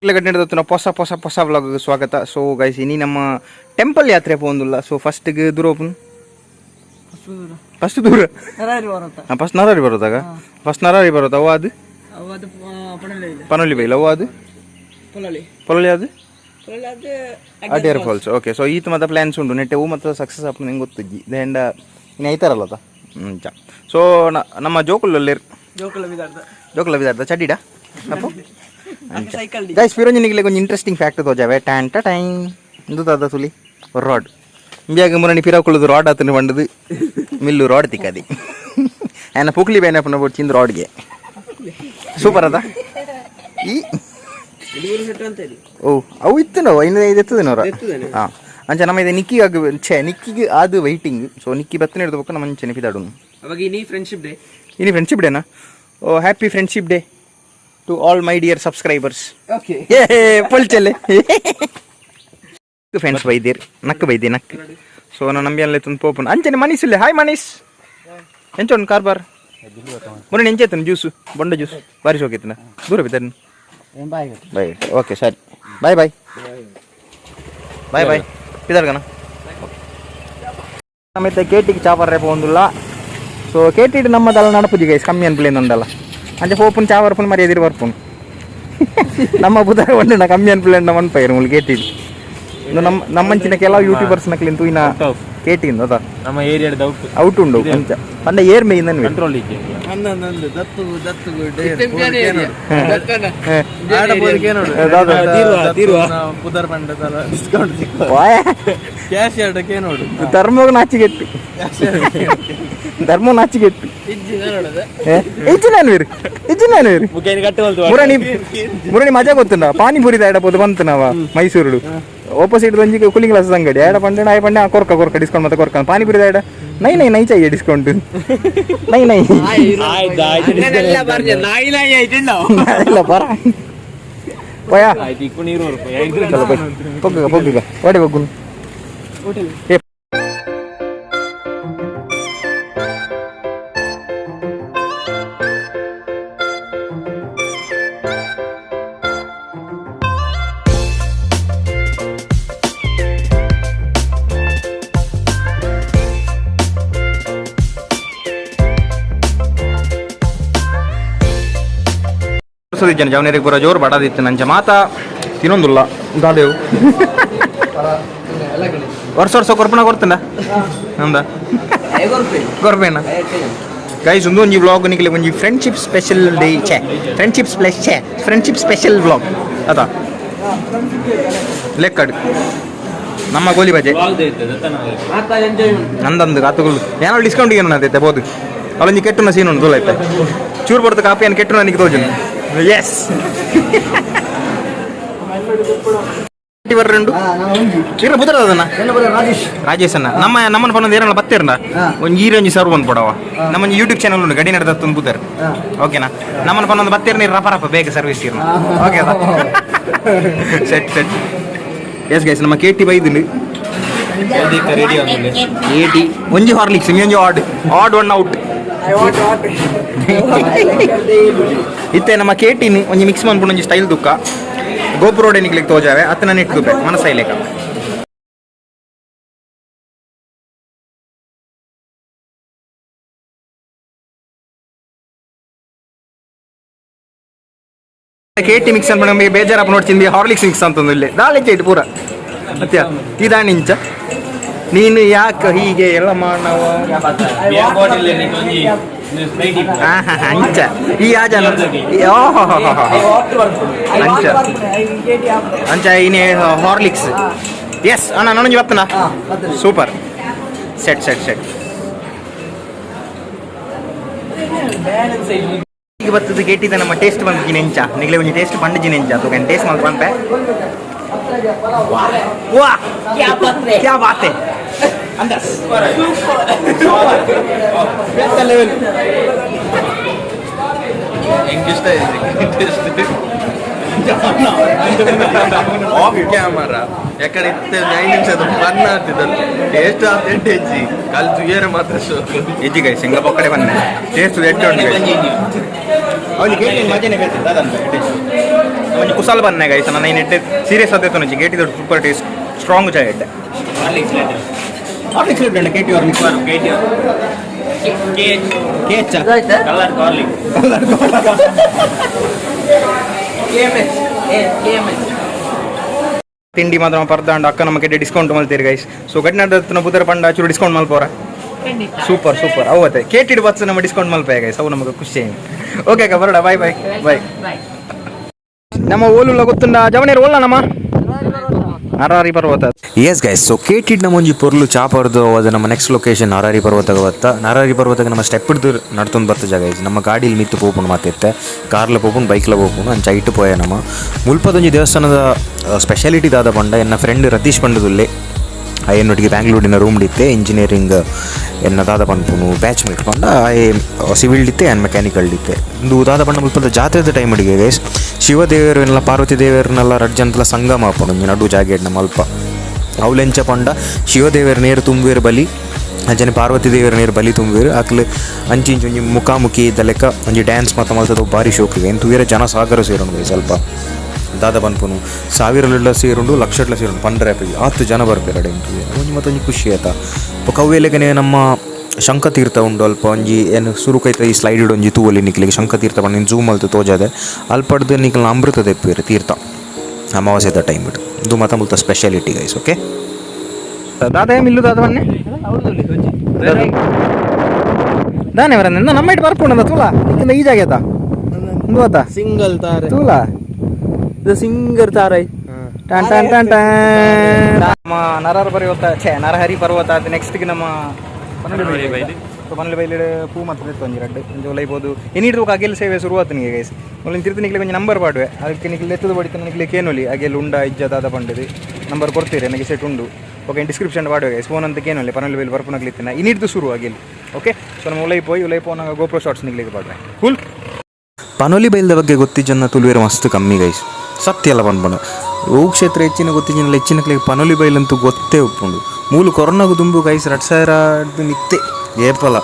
ಗಡ್ಡೆ ಹೊಸ ಹೊಸ ಹೊಸ ವ್ಲಾಗ್ ಸ್ವಾಗತ. ಸೊ ಗೈಸ್, ಇನಿ ನಮ್ಮ ಟೆಂಪಲ್ ಯಾತ್ರೆ ಪೋಂದುಲ್ಲ. ಸೊ ಫಸ್ಟ್ಗೆ ದೂರ ಓಪನ್, ಫಸ್ಟ್ ದೂರ ಫಸ್ಟ್ ನರಾರಿ ಬರೋದಾಗ, ಫಸ್ಟ್ ನರಾರಿ ಬರೋದ. ಅವ ಅದು ಪನೊಲಿ ಬೈಲ್, ಅವ ಅದು ಪೊಲಲಿ, ಅದು ಅಡ್ಯಾರ್ ಫಾಲ್ಸ್. ಓಕೆ, ಸೊ ಈತ ಮತ್ತೆ ಪ್ಲ್ಯಾನ್ಸ್ ಉಂಟು ನೆಟ್ಟೆ ಹೂ ಮತ್ತು ಸಕ್ಸಸ್ ಆಪ್ ನಿಂಗೆ ಗೊತ್ತಿಜ್ಜಿ. ದೇಂಡ ಇನ್ನು ಐತಾರಲ್ಲ ಅಂಚ. ಸೊ ನಮ್ಮ ಜೋಕುಲಲ್ಲಿ ಜೋಕುಲ ಬಿದಾರ್ದ ಚಡ್ಡಿಡ ಅಪ್ಪು. ಗೈಸ್, ಫಿರೋಂಜನಿಗೆ ಒಂಜಿ ಇಂಟ್ರೆಸ್ಟಿಂಗ್ ಫ್ಯಾಕ್ಟ್ ತೋಜಾವೆ. ಟ್ಯಾನ್ ಟ ಟೈನ್ ಇಂದು ದಾದ ತುಲಿ ರಾಡ್ ಇಂಬಿಯಾಗ ಮುರಣಿ ಪಿರಾಕುಳದು ರಾಡ್ ಆತನ ಬಂಡದು ಮಿಲ್ಲು ರಾಡ್ ತಿಕ್ಕದಿ ಆ್ಯನ ಪುಕ್ಲಿ ಬೇನೆ ಪುನ ಬೊಡ್ಚಿಂದು ರಾಡ್ಗೆ. ಸೂಪರ್ ಅದ ಈ. ಓ, ಅವು ಇತ್ತು ನಾವು 5 5 ಎತ್ತುದಿನವರ. ಹಾಂ, ಅಂಚ ನಮ್ಮ ಇದೆ ನಿಕ್ಕಿ ಆಗ ಛೇ ನಿಕ್ಕಿಗೆ ಅದು ವೈಟಿಂಗ್. ಸೊ ನಿಕ್ಕಿ ಬತ್ತನೆ ಹಿಡಿದು ಬೊಕ್ಕ ನಮ್ಮ ಅಂಚನೆ ಪಿದಾಡುನು. ಅವಾಗ ಇನಿ ಫ್ರೆಂಡ್ಶಿಪ್ ಡೇ. ಇನಿ friendship Dena? Oh, happy friendship day to all my dear subscribers. Okay. ಏ ಪೊಲ್ಚಲೆ ಫ್ರೆಂಡ್ಸ್ ಬೈದಿರ್ ನಕ್ಕು ಬೈದಿ ನಕ್ಕು. ಸೊ ನಾನು ನಂಬಿಯಲ್ಲೇ ತಂದು ಪೋಪುನ್ ಅಂಚನೆ ಮನೀಸ್ ಇಲ್ಲ. ಹಾಯ್ ಮನೀಸ್, ಎಂಚ ಉಂಡು ಕಾರ್ಬಾರ್? ಮೊನ್ನೆ ಎಂಚ ಜ್ಯೂಸು, ಬೊಂಡ ಜ್ಯೂಸ್ ಬಾರಿ ಶೋಕಿತ್ತನ. ದೂರ ಬಿದ್ದನ್ ಬಾಯ್. ಓಕೆ, ಸರಿ, ಬಾಯ್ ಬಾಯ್ ಬಾಯ್ ಬಾಯ್ ಪಿದಾರ್ಗನ. ನಮ್ಮಿತ್ತ ಕೇಟಿಗೆ ಚಾಪರ್ರೆ ಪೋಂದುಲ್ಲ. ಸೊ ಕೇಟಿಡ್ ನಮ್ಮ ದಳ ನಡಪುಜಿ ಗೈಸ್, ಕಮ್ಮಿ ಅನ್ಪ್ಲೇನ್ ಉಂಡಲ್ಲ. ಅಂಚ ಪೋಪುನ್ ಚಾವರ್ಪುನ್ ಮರಿ ಎದಿರು ಬರ್ಪುನ್. ನಮ್ಮ ಬುಧರ ಒಂಡಿನ ಕಮ್ಮಿ ಅನ್ಪ್ಲೇನ್ ಮನ್ಪೈರು ಮುಲ್ ಕೇಟಿಡ್. ಇನ್ನು ನಮ್ಮ ನಮ್ಮಂಚಿನ ಕೆಲವು ಯೂಟ್ಯೂಬರ್ಸ್ ನಕ್ಲಿನ್ ತೂಯಿನ ಕೇಟಿಂದ ಅದ. ನಮ್ಮ ಏರಿಯಾದ ಔಟ್. ಔಟ್ ಉಂಡು ಅಂಚ ಪಂಡ ಏರ್ ಮೇಯಿಂದ. ಕಂಟ್ರೋಲ್ ಇಜ್ಜಿ. ದತ್ತು ದತ್ತು. ಪುದರ್ ಪಂಡದಲ್ಲ ಡಿಸ್ಕೌಂಟ್ ಸಿಕ್ಕ ಕ್ಯಾಶ್ ಎರಡಕ್ಕೆ ನೋಡು. ಧರ್ಮಗ್ ನಾಚಿಗೆಟ್ಟು, ಧರ್ಮ ನಾಚಿಗೆಟ್ಟು. ಇಜ್ಜಿ ನಾನು ಇರು, ಇಜ್ಜಿ ನಾನು ಇರು. ಮುಖೇನ ಕಟ್ಟುವಲ್ತು. ಮುರಣಿ ಮುರಣಿ ಮಜಾ ಗೊತ್ತುಂಡ? ಪಾನಿಪುರಿ ಎಡ ಪೋದು ಬಂತು ನಾವ ಮೈಸೂರುಡು. ಆಪೋಸಿಟ್ ಒಂಜಿ ಕೂಲಿಂಗ್ ಗ್ಲಾಸ್ ಅಂಗಡಿ ಎಡ ಪಂಡೆ ಆಯ್ ಪಂಡೆ ಕೊರ್ಕ ಕೊರ್ಕ ಡಿಸ್ಕೌಂಟ್ ಮತ್ತೆ ಕೊರ್ಕ. ಪಾನಿಪುರಿ ಎಡ ನೈ ನೈ ನೈ ಚಾಹಿಯೆ ಡಿಸ್ಕೌಂಟ್ ನೈ ನೈ. ಆಯ್ತು ಆಯ್ತು. ನಾಯಿ ನಾಯಿ ಆಯ್ತು. ಇಲ್ಲ ಬರ ಪೋಯಾ. ಆಯ್ತು, ಇಕ್ಕು ನೀರು ಬರ್ಪು. ಚಲೋ ಬೈ, ಪೊಗ್ಗುಗ ಪೊಗ್ಗುಗ ಓಡಿ ಪೊಗ್ಗುನು. ಏ ಜನ ಜವನೇರಿಗೆ ಪೂರ ಜೋರು ಬಡದಿತ್ತು. ನಂಚ ಮಾತಾ ತಿನ್ನೊಂದುಲ್ಲ ದಾದೇವು. ವರ್ಷ ವರ್ಷ ಕೊರ್ಪಣ ಕೊಡ್ತಂಡ ನಂದ ಕೊರ್ಪೇನ. ಗೈಸ್, ಒಂದು ಒಂಜಿ ವ್ಲಾಗ್ ನಿಕ್ಲೆ ಒಂಜಿ ಫ್ರೆಂಡ್ಶಿಪ್ ಸ್ಪೆಷಲ್ ಡೇ ಛೇ ಫ್ರೆಂಡ್ಶಿಪ್ ಸ್ಪ್ಲೆಸ್ ಛೇ ಫ್ರೆಂಡ್ಶಿಪ್ ಸ್ಪೆಷಲ್ ವ್ಲಾಗ್ ಅದ ಲೆಕ್ಕಡ್. ನಮ್ಮ ಗೋಲಿ ಬಜೆ ನಂದಂದು ಕಾತುಗಳು ಏನೋ ಡಿಸ್ಕೌಂಟ್ ಏನು ಅದೇ ಬೋದು. ಅವಳೊಂಜಿ ಕೆಟ್ಟುನ ಸೀನ್ ಉಂಟು ಐತೆ. ಚೂರು ಬಡ್ದು ಕಾಪಿ ಏನು ಕೆಟ್ಟು ನನಗೆ ತೋಜು. ಎಸ್, రెండు ಇರ ಬುದ್ರ ಅದನ್ನ ರಾಜೇಶ್ ಅಣ್ಣ ನಮ್ಮ ನಮ್ಮನ್ನ ಪನ್ನೊಂದು ಏರಲ್ಲ ಬತ್ತೇರ್ನ ಒಂಜಿ ಈರೊಂಜಿ ಸರ್ವ್ ಒಂದು ಕೊಡವ. ನಮ್ಮ ಯೂಟ್ಯೂಬ್ ಚಾನಲ್ ಉಂಟು, ಗಡಿ ನಡೆದ ಬುದರ್. ಓಕೆನಾ? ನಮ್ಮನ್ನ ಪನ್ನೊಂದು ಬತ್ತೇರ್ ನೀರು ರಪ ರಪ ಬೇಗ ಸರ್ವಿಸ್ ಇರ್ನ. Okay, set set. Yes guys, ನಮ್ಮ ಕೇಟಿ ಬೈದುಂಡು. ರೆಡಿ. ಏಟಿ ಒಂಜಿ ಹಾರ್ಲಿಕ್ಸ್ ಒಂಜಿ ಆಡ್ ಆಡ್ ಒನ್ ಔಟ್. ಇತ್ತೆ ನಮ್ಮ ಕೇಟಿನಿ ಒಂಜಿ ಮಿಕ್ಸ್ ಮನ್ಪುಂಡು ಒಂಜಿ ಸ್ಟೈಲ್ ದುಕ್ಕ ಗೋಪುರೋಡೆ ನಿಕ್ಲಿಗೆ ತೋಜಾವೆ. ಅತ್ತನ ನೆಟ್ ದುಪೆ ಮನಸೈಲೇಕ. ಕೇಟಿ ಮಿಕ್ಸ್ ಅನ್ಪುಂಡು ನಮಗೆ ಬೇಜಾರಪ್ಪ ನೋಡ್ತೀನಿ. ಹಾರ್ಲಿಕ್ಸ್ ಮಿಕ್ಸ್ ಅಂತಂದು ಇಲ್ಲಿ ದಾಳಿ ಇಟ್ಟು ಪೂರ ಮತ್ತೆ ಇದಾಣಿಂಚ. ನೀನು ಯಾಕೆ ಹೀಗೆ ಎಲ್ಲ ಮಾನವ? ಅಂಚ ಈ ಆಜನ ಅಂಚ ಅಂಚ ಇನಿ ಹಾರ್ಲಿಕ್ಸ್. ಎಸ್ ಅಣ್ಣ, ನಾನೊಂಜಿ ಬತ್ತನ. Super, set set set. ಈಗ ಬರ್ತದೆ ಕೇಟಿದ ನಮ್ಮ ಟೇಸ್ಟ್ ಬಂದು ನೆಂಚ ನಿಗಲೆ ಒಂಜಿ ಟೇಸ್ಟ್ ಪಂಡಜಿ ನೆಂಚ ತೂಕ ಟೇಸ್ಟ್ ಮಲ್ತ್ ಪನ್ಪೆ. ವಾಹ್, ಕ್ಯಾ ಬಾತ್ ಹೈ! ಅಂದಾಸ್ ಲೆವೆಲ್. ಹೆಂಗೆ ಇಷ್ಟ ಇದೆ ಆಫ್ ಕ್ಯಾಮರಾ? ಯಾಕಂದ್ರೆ ಇತ್ತೆ 5 ನಿಮಿಷ ಅದು ಬನ್ನ ಆಗ್ತಿದ್ದಲ್ಲ. ಟೇಸ್ಟ್ ಆತ ಎಡ್ಡೆ ಹೆಜ್ಜಿ ಕಲ್ ತುಯ್ಯರೆ ಮಾತ್ರ ಶೋಕ್. ಹೆಜ್ಜಿ ಗೈಸ್, ಎಂಗ್ಲ ಪೊಕ್ಕಡೆ ಬಂದೆ ಟೇಸ್ಟ್ ಎಡ್ಡೆ ಉಂಟು ಗೈಸ್. ಅವನಿಗೆ ಕೇಳಿ ಮಜಾನೆ ಬೇಕು. ದಾದಾ ಟೇಸ್ಟ್. ಒಂಜಿ ಕುಸಾಲ್ ಬನ್ನೆ ಗೈಸ್. ನನ್ನ ಎಡ್ಡೆ ಸೀರಿಯಸ್ ಆದ ಒಂಜಿ ಗೇಟಿ ದೊಡ್ಡ super taste strong ಚಾಯ್ ಎಡ್ಡೆ. Horlicks red KT Horlicks. K H colour garlic. ತಿಂಡಿ ಮಾತ್ರ ಪರ್ದಾಂಡ ಅಕ್ಕ ನಮಗೆ ಡಿಸ್ಕೌಂಟ್ ಮಲ್ತೀರಿ ಗೈಸ್. ಸೊ ಗಡ್ನಾಡ ಪುದರ್ ಪಂಡ ಚೂರು ಡಿಸ್ಕೌಂಟ್ ಮಲ್ಪೋರ. ಸೂಪರ್ ಸೂಪರ್ ಅವತ್ತೆ ಕೇಟಿಡ್ ಬತ್ಸ ನಮ್ಮ ಡಿಸ್ಕೌಂಟ್ ಮಲ್ಪೆ ಗೈಸ್. ಅವು ನಮಗೆ ಖುಷಿ. ಓಕೆ ಅಕ್ಕ, ಬರೋಣ. Bye bye bye. ನಮ್ಮ ಓಲುಲ್ಲ ಗೊತ್ತುಂಡ ಜವನೇರು ಓಲ್ಲ ನಮ್ಮ ಅರಾರಿ ಪರ್ವತ. S guys, so ಕೇಟಿಡ್ ನಮ್ಮ ಒಂಜಿ ಪೊರ್ಲು ಚಾಪರ್ದು ಅದು ನಮ್ಮ ನೆಕ್ಸ್ಟ್ ಲೊಕೇಶನ್ ನರಾರಿ ಪರ್ವತಗ ಬತ್ತ. ನರಾರಿ ಪರ್ವತಗ ನಮ್ಮ ಸ್ಟೆಪ್ ಹಿಡ್ದು ನಡ್ತೊಂದು ಬರ್ತ ಜಾಗ ಗೈಸ್. ನಮ್ಮ ಗಾಡಿಲಿ ಮಿತ್ತು ಪೋಪುಂಡು ಮಾತಿತ್ತೆ, ಕಾರ್ಲ ಪೋಪುಂಡು, ಬೈಕ್ಲ ಪೋಪುಂಡು, ಅಂಚ ಇಟ್ಟು ಪೋಯ. ನಮ್ಮ ಮುಲ್ಪದೊಂಜಿ ದೇವಸ್ಥಾನದ ಸ್ಪೆಷಾಲಿಟಿ ದಾದ ಪಂಡ, ಎನ್ನ ಫ್ರೆಂಡ್ ರತೀಶ್ ಪಂಡದುಲ್ಲೆ ಅಯ್ಯನೊಟ್ಟಿಗೆ ಬ್ಯಾಂಗ್ಳೂರಿನ ರೂಮ್ ಡಿತ್ತೆ ಇಂಜಿನಿಯರಿಂಗ್ ಎನ್ನ ದಾದ ಪನ್ಪುನು ಬ್ಯಾಚ್ ಮೇಟ್ ಪಂಡ ಆಯೆ ಸಿವಿಲ್ ಡಿತ್ತೆ ಆ್ಯಂಡ್ ಮೆಕ್ಯಾನಿಕಲ್ ಡಿತ್ತೆ. ಇಂದು ದಾದ ಪಂಡ ಮುಲ್ಪದ ಜಾತ್ರೆದ ಟೈಮ್ ಅಡಿಗೆ ಗೈಸ್, ಶಿವದೇವರು ಎಲ್ಲ ಪಾರ್ವತಿ ದೇವರನ್ನೆಲ್ಲ ರಡ್ಡ್ ಜನತಲ ಸಂಗಮ ಆಪುಂಡು ಒಂಜಿ ನಡು ಜಾಗೆಡ್ ನಮ್ಮ ಅಲ್ಪ. ಅವ್ಲೆಂಚ ಪಂಡ ಶಿವದೇವರ ನೇರು ತುಂಬುವೆರ್ ಬಲಿ, ಅಂಚನೆ ಪಾರ್ವತಿ ದೇವರ ನೇರು ಬಲಿ ತುಂಬುವೆರ್. ಅಕ್ಲು ಅಂಚಿ ಇಂಚಿ ಒಂಜಿ ಮುಖಾಮುಖಿ ಇದ್ದ ಲೆಕ್ಕ ಒಂಜಿ ಡ್ಯಾನ್ಸ್ ಮಾತ ಮಲ್ತದ. ಭಾರಿ ಶೋಕಿಗೆ ಎಂತ ತೂಯೆರೆ ಜನ ಸಾಗರ ಸೇರುಂಡು ಸ್ವಲ್ಪ. ದಾದ ಪನ್ಪುನು, ಸಾವಿರಲೆಲ್ಲ ಸೇರುಂಡು, ಲಕ್ಷಡ್ಲ ಸೇರುಂಡು ಪಂಡ್ರೆ ಆತ್ ಜನ ಬರ್ಪೆರ್ ಅಡೆ. ಎಂತು ಒಂಜಿ ಮತ್ತೊಂಜಿ ಖುಷಿ ಆಯ್ತಾ. ಬೊಕ ಅವ್ವೇಲೆಕನೆ ನಮ್ಮ ಶಂಖತೀರ್ಥ ಉಂಡು ಅಲ್ಪ. ಒಂಜಿ ಏನು ಸುರುಕೈತ ಈ ಸ್ಲೈಡ್ ಒಂಜಿ ತೂವೊಲಿ ನಿಕ್ಲೆಗ್. ಶಂಖತೀರ್ಥ ಪಂಡ ಜೂಮ್ ಮಲ್ತ್ ತೋಜಾದೆ. ಅಲ್ಪಡ್ದು ನಿಕಲ್ನ ಅಮೃತ ದೆಪ್ಪುವೆರ್ ತೀರ್ಥ ಅಮಾವಾಸ್ಯೆದ ಟೈಮ್ ಇಡು. ಇದು ಮಾತ ಮುಲ್ತ speciality guys. Okay. ದಾದ ಮಿಲ್ಲು ದಾದ ಬನ್ನಿ ದಾನೆ ಬರಂದ ನಮ್ಮ ಇಟ್ಟು ಬರ್ಪುಂಡ ತೂಲ ಇಂದ ಈ ಜಾಗ ಆಯ್ತಾ ಒಂದು ಆತ. ಸಿಂಗಲ್ ತಾರೆ. ತೂಲ. ಇದು ಸಿಂಗರ್ ತಾರೆ. Tan tan tan tan. ನಮ್ಮ ನರಹರ ಪರ್ವತ, ಛೇ, ನರಹರಿ ಪರ್ವತ ಅದು ನೆಕ್ಸ್ಟ್ ನಮ್ಮ ಪನಲಿ ಬೈಲಿ. ಸೊ ಪನಲಿ ಬೈಲಿ ಪೂ ಮತ್ತು ಇತ್ತು ಒಂಜಿ ರಡ್ಡ್ ಒಂಜಿ ಒಲೈಬೋದು. ಎನಿಡ್ದು ಅಗೆಲ್ ಸೇವೆ ಶುರುವಾತು ನಿಗೆ ಗೈಸ್. ಮೊದಲು ತಿರ್ತು ನಿಕ್ಲೆ ಒಂಜಿ ನಂಬರ್ ಪಾಡುವೆ. ಅದಕ್ಕೆ ನಿಕ್ಲೆ ಎತ್ತದ ಬಡಿತ ನಿಕ್ಲೆ ಕೇನೊಲಿ ಅಗೆಲ್ ಉಂಡ ಇಜ್ಜ ದಾದ ಪಂಡದು ನಂಬರ್ ಕೊಡ್ತೀರಿ ನನಗೆ ಸೆಟ್ ಉಂಡು. ಓಕೆ, ಡಿಸ್ಕ್ರಿಪ್ಷನ್ ಪಾಡುವೆ ಗೈಸ್. ಫೋನ್ ಅಂತ ಕೇನೊಲಿ ಪನಲಿ ಬೈಲ್ ಬರ್ಪುನಗ್ಲಿತ್ತಿನ ಇನಿಡ್ದು ಶುರು ಅಗೆಲ್. ಓಕೆ, ಸೊ ನಮ್ಮ ಉಲೈ ಪೋಯಿ ಉಲೈ ಪೋನಾಗ ಗೋಪ್ರೋ ಶಾಟ್ಸ್ ನಿಕ್ಲೆಗೆ ಪಾಡುವೆ. ಕೂಲ್. ಪನೊಲಿ ಬೈಲ್ದ ಬಗ್ಗೆ ಗೊತ್ತಿಜ್ಜನ್ನ ತುಳುವೆರ್ ಮಸ್ತ್ ಕಮ್ಮಿ ಗೈಸ್. ಸತ್ಯ ಅಲ್ಲ ಪನ್ಪುಂಡು. ಓ ಕ್ಷೇತ್ರ ಹೆಚ್ಚಿನ ಗೊತ್ತಿಜ್ಜನ ಹೆಚ್ಚಿನ ಪನೊಲಿ ಬೈಲ್ ಅಂತೂ ಗೊತ್ತೇ ಉಪ್ಪುಂಡು. ಮೂಲು ಕೊರೋನಾಗು ದುಂಬು ಗೈಸ್, 2000 ನಿತ್ತೆ ಏಪಲ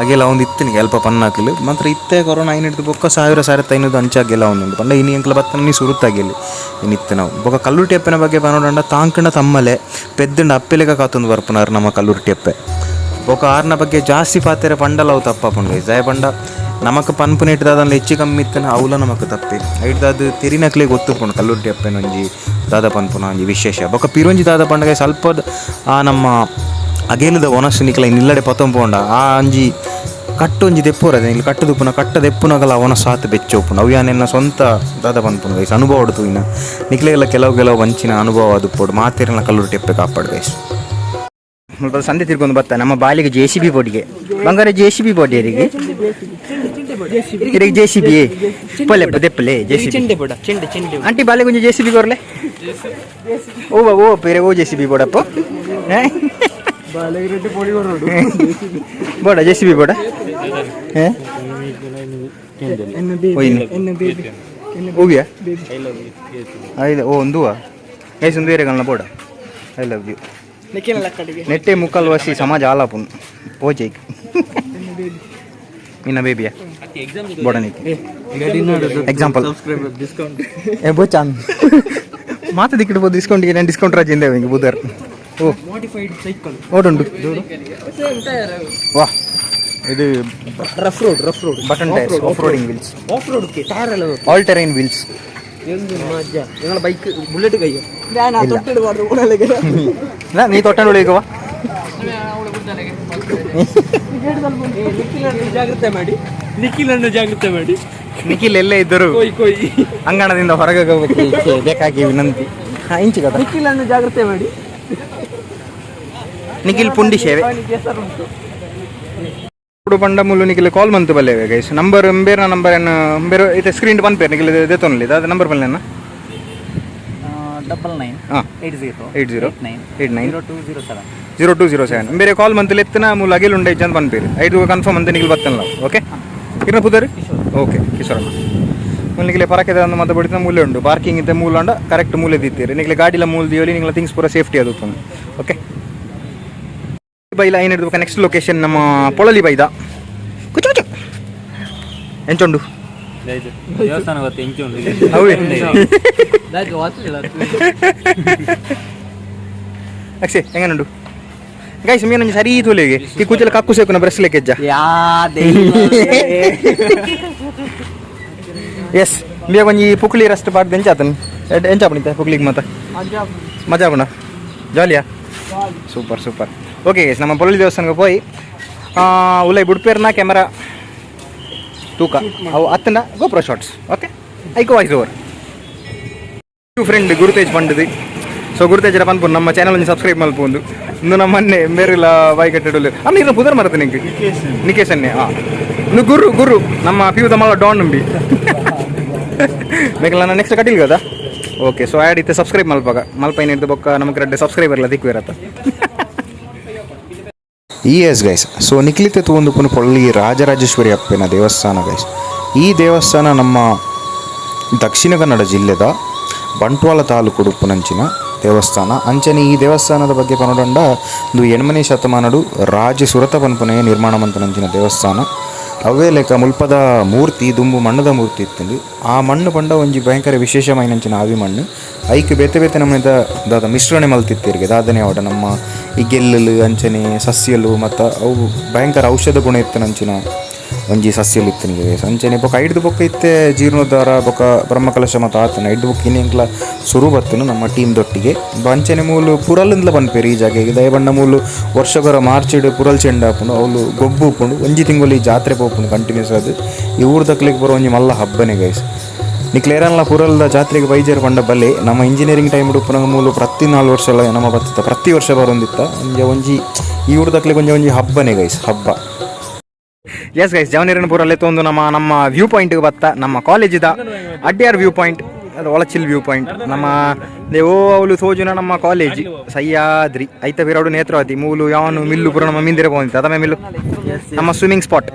ಅಗೆಲ್ಲ ಒಂದು ಇತ್ತಿನಿಗೆ ಅಲ್ಪ ಪನ್ನಾಕಿಲ್ ಮಾತ್ರ ಇತ್ತೆ. ಕೊರೋನಾ ಐನ್ ಹಿಡ್ದು ಬೊಕ್ಕ ಸಾವಿರ ಸಾವಿರದ ಐನೂರು ಅಂಚಾಗೆಲ್ಲ ಒಂದುಂಡು ಪಂಡ ಇನಿ ಎಂಕ್ಲ ಬತ್ತನಿ ಸುರುತ್ತಾಗಿಲ್ಲ ಇನಿತ್ತೆ ನಾವು. ಬೊಕ್ಕ ಕಲ್ಲುರ್ಟಿ ಅಪ್ಪನ ಬಗ್ಗೆ ಪನೋಡಂಡ, ತಾಂಕಂಡ ತಮ್ಮಲೆ ಪೆದ್ದಂಡ ಅಪ್ಪೆಲೆಗ ಕಾತೊಂದು ಬರ್ಪುನಾರು ನಮ್ಮ ಕಲ್ಲುರ್ಟಿ ಅಪ್ಪೆ. ಬೊಕ ಆರ್ನ ಬಗ್ಗೆ ಜಾಸ್ತಿ ಪಾತೆರ ಪಂಡಲ ಅವು ತಪ್ಪಪುಂಡು ಗೈಸ್. ದಾಯೆ ಪಂಡ ನಮಕ್ ಪನ್ಪುನೆಟ್ ದಾದನ್ಲ ಹೆಚ್ಚು ಕಮ್ಮಿ ಇತ್ತನ ಅವುಲ ನಮಕ್ ತಪ್ಪೆ. ಐಟ್ದಾದ್ ತೆರಿನಕ್ಲೆ ಗೊತ್ತುಪುಂಡು ಕಲ್ಲುರ್ಟಿ ಅಪ್ಪೆನ ಒಂಜಿ ದಾದ ಪನ್ಪುನ ಒಂಜಿ ವಿಶೇಷ. ಬೊಕ ಪಿರೊಂಜಿ ದಾದ ಪಂಡ ಸ್ವಲ್ಪ ಆ ನಮ್ಮ ಅಗೇಲದ ಒನಸ್ ನಿಕ್ಲ ನಿಲ್ಲಡೆ ಪತ್ತೊಂಪೋಂಡ ಆ ಅಂಜಿ ಕಟ್ಟೊಂಜಿ ದೆಪ್ಪುರ ಇಲ್ಲಿ ಕಟ್ಟುದುಪ್ಪುನ ಕಟ್ಟ ದೆಪ್ಪುನಗಲ ಅವನ ಸಾತ್ ಬೆಚ್ಚ ಉಪ್ಪುಂಡು. ಅವು ಯಾನೆನ್ನ ಸ್ವಂತ ದಾದ ಪನ್ಪುನು ಗೈಸ್ ಅನುಭವ ತೂಯಿನ. ನಿಕ್ಲೆಗೆಲ್ಲ ಕೆಲವು ಕೆಲವು ವಂಚಿನ ಅನುಭವ ಅದು ಮಾತೆರ್ನ ಕಲ್ಲುರ್ಟಿ ಅಪ್ಪೆ ಕಾಪಾಡು ಗೈಸ್. ಮುಲ್ಪ ಸಂತೆ ತಿರ್ಗೊಂದು ಬತ್ತ. ನಮ್ಮ ಬಾಲಿಗೆ J C B ಬೋಟಿಗೆ ಬಂಗಾರ J C B ಬೋಟಿ ಇರಿಗೆ ಇರಿಗೆ J C B ಪೊಲೆ ದೆಪ್ಪಲೆ J C B. ಚೆಂಡೆ ಬೋಡ, ಚೆಂಡೆ ಚೆಂಡೆ. ಆಂಟಿ, ಬಾಲಿಗೆ ಒಂಜಿ J C B ಕೊರ್ಲೆ. ಓ ಓ ಪೇರೆ ಓ J C B ಬೋಡಪ್ಪ ಬೋಡ J C B ಬೋಡ. ಹೋಗಿಯಾ ಐದು ಓ ಒಂದುವ ಗೈಸ್, ಒಂದು ಬೇರೆ ಬೋಡ I love you. ನೆಟ್ಟೆ ಮುಕ್ಕಲ್ ವಸಿ ಸಮಾಜ ಆಲಾಪುನ್ ಪೋಜೈಕ್ ನಿನ್ನ ಬೇಬಿಯ ಬೋಡ ನಿಕ್ಕೆ ಎಕ್ಸಾಂಪಲ್. ಡಿಸ್ಕೌಂಟ್. ಏ ಬೋಚಾನ್ ಮಾತು ದಿಕ್ಕಿಡ್ಬೋದು ಡಿಸ್ಕೌಂಟ್. ನಾನು ಡಿಸ್ಕೌಂಟ್ ರಾಜ ಇಂದ ಹಿಂಗೆ ಬುಧರ್ ಓ ಮಾಡಿಫೈಡ್ ಸೈಕಲ್. ಓಡುಂಡು ವಾ ಇದು. Rough road, rough road. Button tyres, off roading wheels. Off road tyre ಎಲ್ಲ. All terrain wheels. എന്ത് മജ. നിങ്ങളെ ബൈക്ക് ബുള്ളറ്റ് കയ്യോ? ನೀ ತೊಟ್ಟಂಡು ಉಳಿಯುವ. ಜಾಗ್ರತೆ ಮಾಡಿ ನಿಖಿಲನ್ನು, ಜಾಗ್ರತೆ ಮಾಡಿ. ನಿಖಿಲ್ ಎಲ್ಲೇ ಇದ್ದರು ಕೊಯ್ ಕೊಯ್. ಅಂಗಣದಿಂದ ಹೊರಗೆ ಹೋಗಬೇಕು ಬೇಕಾಗಿ ವಿನಂತಿ. ಹಾ ಇಂಚು ಕದ. ನಿಖಿಲನ್ನು ಜಾಗ್ರತೆ ಮಾಡಿ. ನಿಖಿಲ್ ಪುಂಡಿ ಸೇವೆ. ಅವನಿಗೆ ಹೆಸರುಂಟು. ಪಂಡ ಮುಲ್ಲು ನಿಖಿಲ್ ಕಾಲ್ ಮಂತು ಬಲ್ಲೇವೆ ಗೈಸ್. ನಂಬರ್ ಬೇರೆ ನಂಬರ್ ಏನು ಬೇರೆ ಇತ್ತೆ ಸ್ಕ್ರೀನ್ ಪನ್ಪೇರ್ ನಿಖಿಲ್ ದೇತೊನ್ಲಿ ದಾದ ನಂಬರ್ ಬಲ್ಲೇನ? 99. ಹಾಂ. 80. 80. 9. 89. 0207. 0207. ಬೇರೆ ಕಾಲ್ ಮಂತ್ ಎತ್ತಿನ ಮೂಲ ಅಗಿಲ್ ಉಂಡೆ ಇಜ್ಜಂತ ಪನ್ಪೇರು. ಐದು ಕನ್ಫರ್ಮ್ ಅಂತ ನಿಖಿಲ್ ಬತ್ತಲ್ಲ. ಓಕೆ, ಇರ್ನ ಪುದರ್? ಓಕೆ ಕಿಶೋರಣ್ಣ. ನಿಖಿಲೆ ಪರಕೆದ ಒಂದು ಮತ್ತೆ ಬಡಿತ ಮೂಲೆ ಉಂಡು ಪಾರ್ಕಿಂಗ್ ಇದ್ದ ಮೂಲ ಉಂಡ ಕರೆಕ್ಟ್ ಮೂಲೆ ದಿತ್ತೀರಿ. ನಿಖಿಲೆ ಗಾಡಿಲ ಮೂಲ ದಿಯೋಲಿ ನಿಂಗಳ ಥಿಂಗ್ಸ್ ಪೂರ ಸೇಫ್ಟಿ ಅದು. ಓಕೆ, ಬೈಲ ಐನ್ ಹಿಡಿದು ನೆಕ್ಸ್ಟ್ ಲೊಕೇಶನ್ ನಮ್ಮ ಪೊಳಲಿ ಬೈದ. ಕುಚು ಕುಚು ಎಂಚೊಂಡು. ದೇವಸ್ಥಾನ ಗೊತ್ತ ಎಂಚು ಉಂಡು. ಅವೇ. ಅಕ್ಷೆ, ಹೆಂಗನುಂಡು ಗೈಸ್? ಮೀನೊಂಜಿ ಸರಿ ತೋಲಿಗೆ ಈ ಕುಚಲ ಕಕ್ಕು ಸೇಕುನ ಬ್ರಷ್ ಲೆಕ್ಕೆಜ್ಜ. ಎಸ್, மிய ಒಂಜಿ ಪುಕ್ಲಿ ರಸ್ಟ್ ಪಾಡ್ದು ಎಂಚ ಆತನ್? ಎಂಚ ಆಪುಂಡು ಪುಕ್ಲಿಗೆ ಮಾತ? ಮಜಾ ಆಪುಂಡ? ಜಾಲಿಯಾ? Super super. Okay guys, ನಮ್ಮ ಪೊಲಲಿ ದೇವಸ್ಥಾನಕ್ಕೆ ಪೋಯಿ ಉಲೈ ಬುಡ್ಪೇರ್ನ ಕ್ಯಾಮರಾ ತೂಕ ಅವು ಅತ್ತನ GoPro shots. Okay, ಐಕೋ voice over friend Gurutej ಪಂಡದು. So ಗುರುತೇಜರ ಪನ್ಪುಂಡು, ನಮ್ಮ ಚಾನಲ್ ಒಂಜಿ ಸಬ್ಸ್ಕ್ರೈಬ್ ಮಲ್ಪೊಂದು. ಇಂದು ನಮ್ಮ ಮೊನ್ನೆ ಮೇರೆಲ್ಲ ಬಾಯಿ ಕಟ್ಟಡಲು ಅಮ್ಮ ಇನ್ನು ಪುದರ್ ಮರತ ನಿಂಗೆ ನಿಕೇಶ್ ಅನ್ನೆ. ಹಾಂ, ಇನ್ನು ಗುರು ಗುರು ನಮ್ಮ ಪಿಯು ತಮ್ಮಲ್ಲ ಡಾನ್ ನಂಬಿ ಬೇಕಲ್ಲ. ನಾನು ನೆಕ್ಸ್ಟ್ ಕಟೀಲ್ కదా. Okay, so add ಇತ್ತೆ ಸಬ್ಸ್ಕ್ರೈಬ್ ಮಲ್ಪಾಗ ಮಲ್ಪೈನ ಹಿಡ್ದು ಬೊಕ್ಕ ನಮಗೆ ರೆಡ್ಡೆ ಸಬ್ಸ್ಕ್ರೈಬರ್ ಎಲ್ಲ ದಿಕ್ಕು ಇರತ್ತ. ಈ S guys, so ನಿಕ್ಲಿತೆ ತೂವೊಂದುಪ್ಪುನು ಪೊಳ್ಳಿ ರಾಜರಾಜೇಶ್ವರಿ ಅಪ್ಪೆನ ದೇವಸ್ಥಾನ ಗೈಸ್. ಈ ದೇವಸ್ಥಾನ ನಮ್ಮ ದಕ್ಷಿಣ ಕನ್ನಡ ಜಿಲ್ಲೆದ ಬಂಟ್ವಾಳ ತಾಲೂಕು ಉಪ್ಪುನಂಚಿನ ದೇವಸ್ಥಾನ. ಅಂಚನೆ ಈ ದೇವಸ್ಥಾನದ ಬಗ್ಗೆ ಪನೊಡಂಡ, ಇಂದು 8ನೇ ಶತಮಾನಡು ರಾಜ ಸುರತ ಪನ್ಪುನೆಯ ನಿರ್ಮಾಣ ಮಂತನಂಚಿನ ದೇವಸ್ಥಾನ. ಅವೇ ಲೆಕ್ಕ ಮುಲ್ಪದ ಮೂರ್ತಿ ದುಂಬು ಮಣ್ಣದ ಮೂರ್ತಿ ಇತ್ತುಂಡು. ಆ ಮಣ್ಣು ಪಂಡ ಒಂಜಿ ಭಯಂಕರ ವಿಶೇಷಮಾಯಿನಂಚಿನ ಆವಿ ಮಣ್ಣು. ಐಕ್ ಬೇತೆ ಬೇತೆ ನಮ್ಮದ ದಾದ ಮಿಶ್ರಣೆ ಮಲ್ತಿತ್ತೀರಿಗೆ ದಾದನೆ ಅವಡ ನಮ್ಮ ಈ ಗೆಲ್ಲಲು ಅಂಚನೆ ಸಸ್ಯಲು ಮತ್ತು ಅವು ಭಯಂಕರ ಔಷಧ ಗುಣ ಇತ್ತನಂಚಿನ ಒಂಜಿ ಸಸ್ಯಲು ಇತ್ತು. ಅಂಚನೆ ಬೊಕ ಐಡ್ದು ಬೊಕ್ಕ ಇತ್ತೆ ಜೀರ್ಣೋದ್ಧಾರ ಬೊಕ ಬ್ರಹ್ಮಕಲಶ ಮತ್ತು ಆತನ ಐಡ್ದು ಬೊಕ್ಕ ಇನ್ನೆಂಕ್ಲ ಸುರು ಬತ್ತನು ನಮ್ಮ ಟೀಮ್ ದೊಟ್ಟಿಗೆ. ಅಂಚನೆ ಮೂಲು ಪುರಲಿಂದಲ ಪನ್ಪೇರು ಈ ಜಾಗೆಗೆ. ದಯಬಣ್ಣ ಮೂಲು ವರ್ಷಗೊರ ಮಾರ್ಚಿಡ್ ಪುರಲ್ ಚೆಂಡ ಆಪುಂಡು. ಅವ್ಲು ಗೊಬ್ಬು ಉಪ್ಪುಂಡು. ಒಂಜಿ ತಿಂಗಳು ಈ ಜಾತ್ರೆ ಪೋಪುಂಡು ಕಂಟಿನ್ಯೂಸ್. ಅದು ಈ ಊರು ದಕ್ಲಿಗೆ ಬರೋ ಒಂಜಿ ಮಲ್ಲ ಹಬ್ಬನೇ ಗೈಸ್. ನಿಕ್ಲೇರನ್ಲ ಪುರಲ್ದ ಜಾತ್ರೆಗೆ ಬೈಜೇರು ಪಂಡ ಬಲ್ಲೆ. ನಮ್ಮ ಇಂಜಿನಿಯರಿಂಗ್ ಟೈಮ್ ಉಪ್ಪುನಗ ಮೂಲು ಪ್ರತಿ 4 ವರ್ಷ ಎಲ್ಲ ನಮ್ಮ ಬತ್ತಿತ್ತ, ಪ್ರತಿ ವರ್ಷ ಬರೊಂದಿತ್ತ. ಒಂಜಿ ಒಂಜಿ ಈ ಊರು ದಕ್ಲಿಗೆ ಒಂಜಿ ಒಂಜಿ ಹಬ್ಬನೇ ಗೈಸ್, ಹಬ್ಬ. ಎಸ್ ಗೈಸ್, ಜವನಿರನ ಪೂರಲ್ಲೇ ತೊಂದು ನಮ್ಮ ನಮ್ಮ ವ್ಯೂ ಪಾಯಿಂಟ್ಗೆ ಬತ್ತ. ನಮ್ಮ ಕಾಲೇಜಿದ ಅಡ್ಯಾರ್ ವ್ಯೂ ಪಾಯಿಂಟ್ ಅದು, ಒಳಚಿಲ್ ವ್ಯೂ ಪಾಯಿಂಟ್. ನಮ್ಮ ದೇವೋ ಅವಳು ತೋಜುನ ನಮ್ಮ ಕಾಲೇಜ್ ಸಹ್ಯಾದ್ರಿ ಐತ ಬಿರಡು ನೇತ್ರಾವತಿ. ಮೂಲು ಯಾವನು ಮಿಲ್ಲು ಪೂರ ನಮ್ಮ ಮಿಂದಿರ ಪೋಂತ ಅದಮ್ಮ. ಮಿಲ್ಲು ನಮ್ಮ ಸ್ವಿಮ್ಮಿಂಗ್ ಸ್ಪಾಟ್.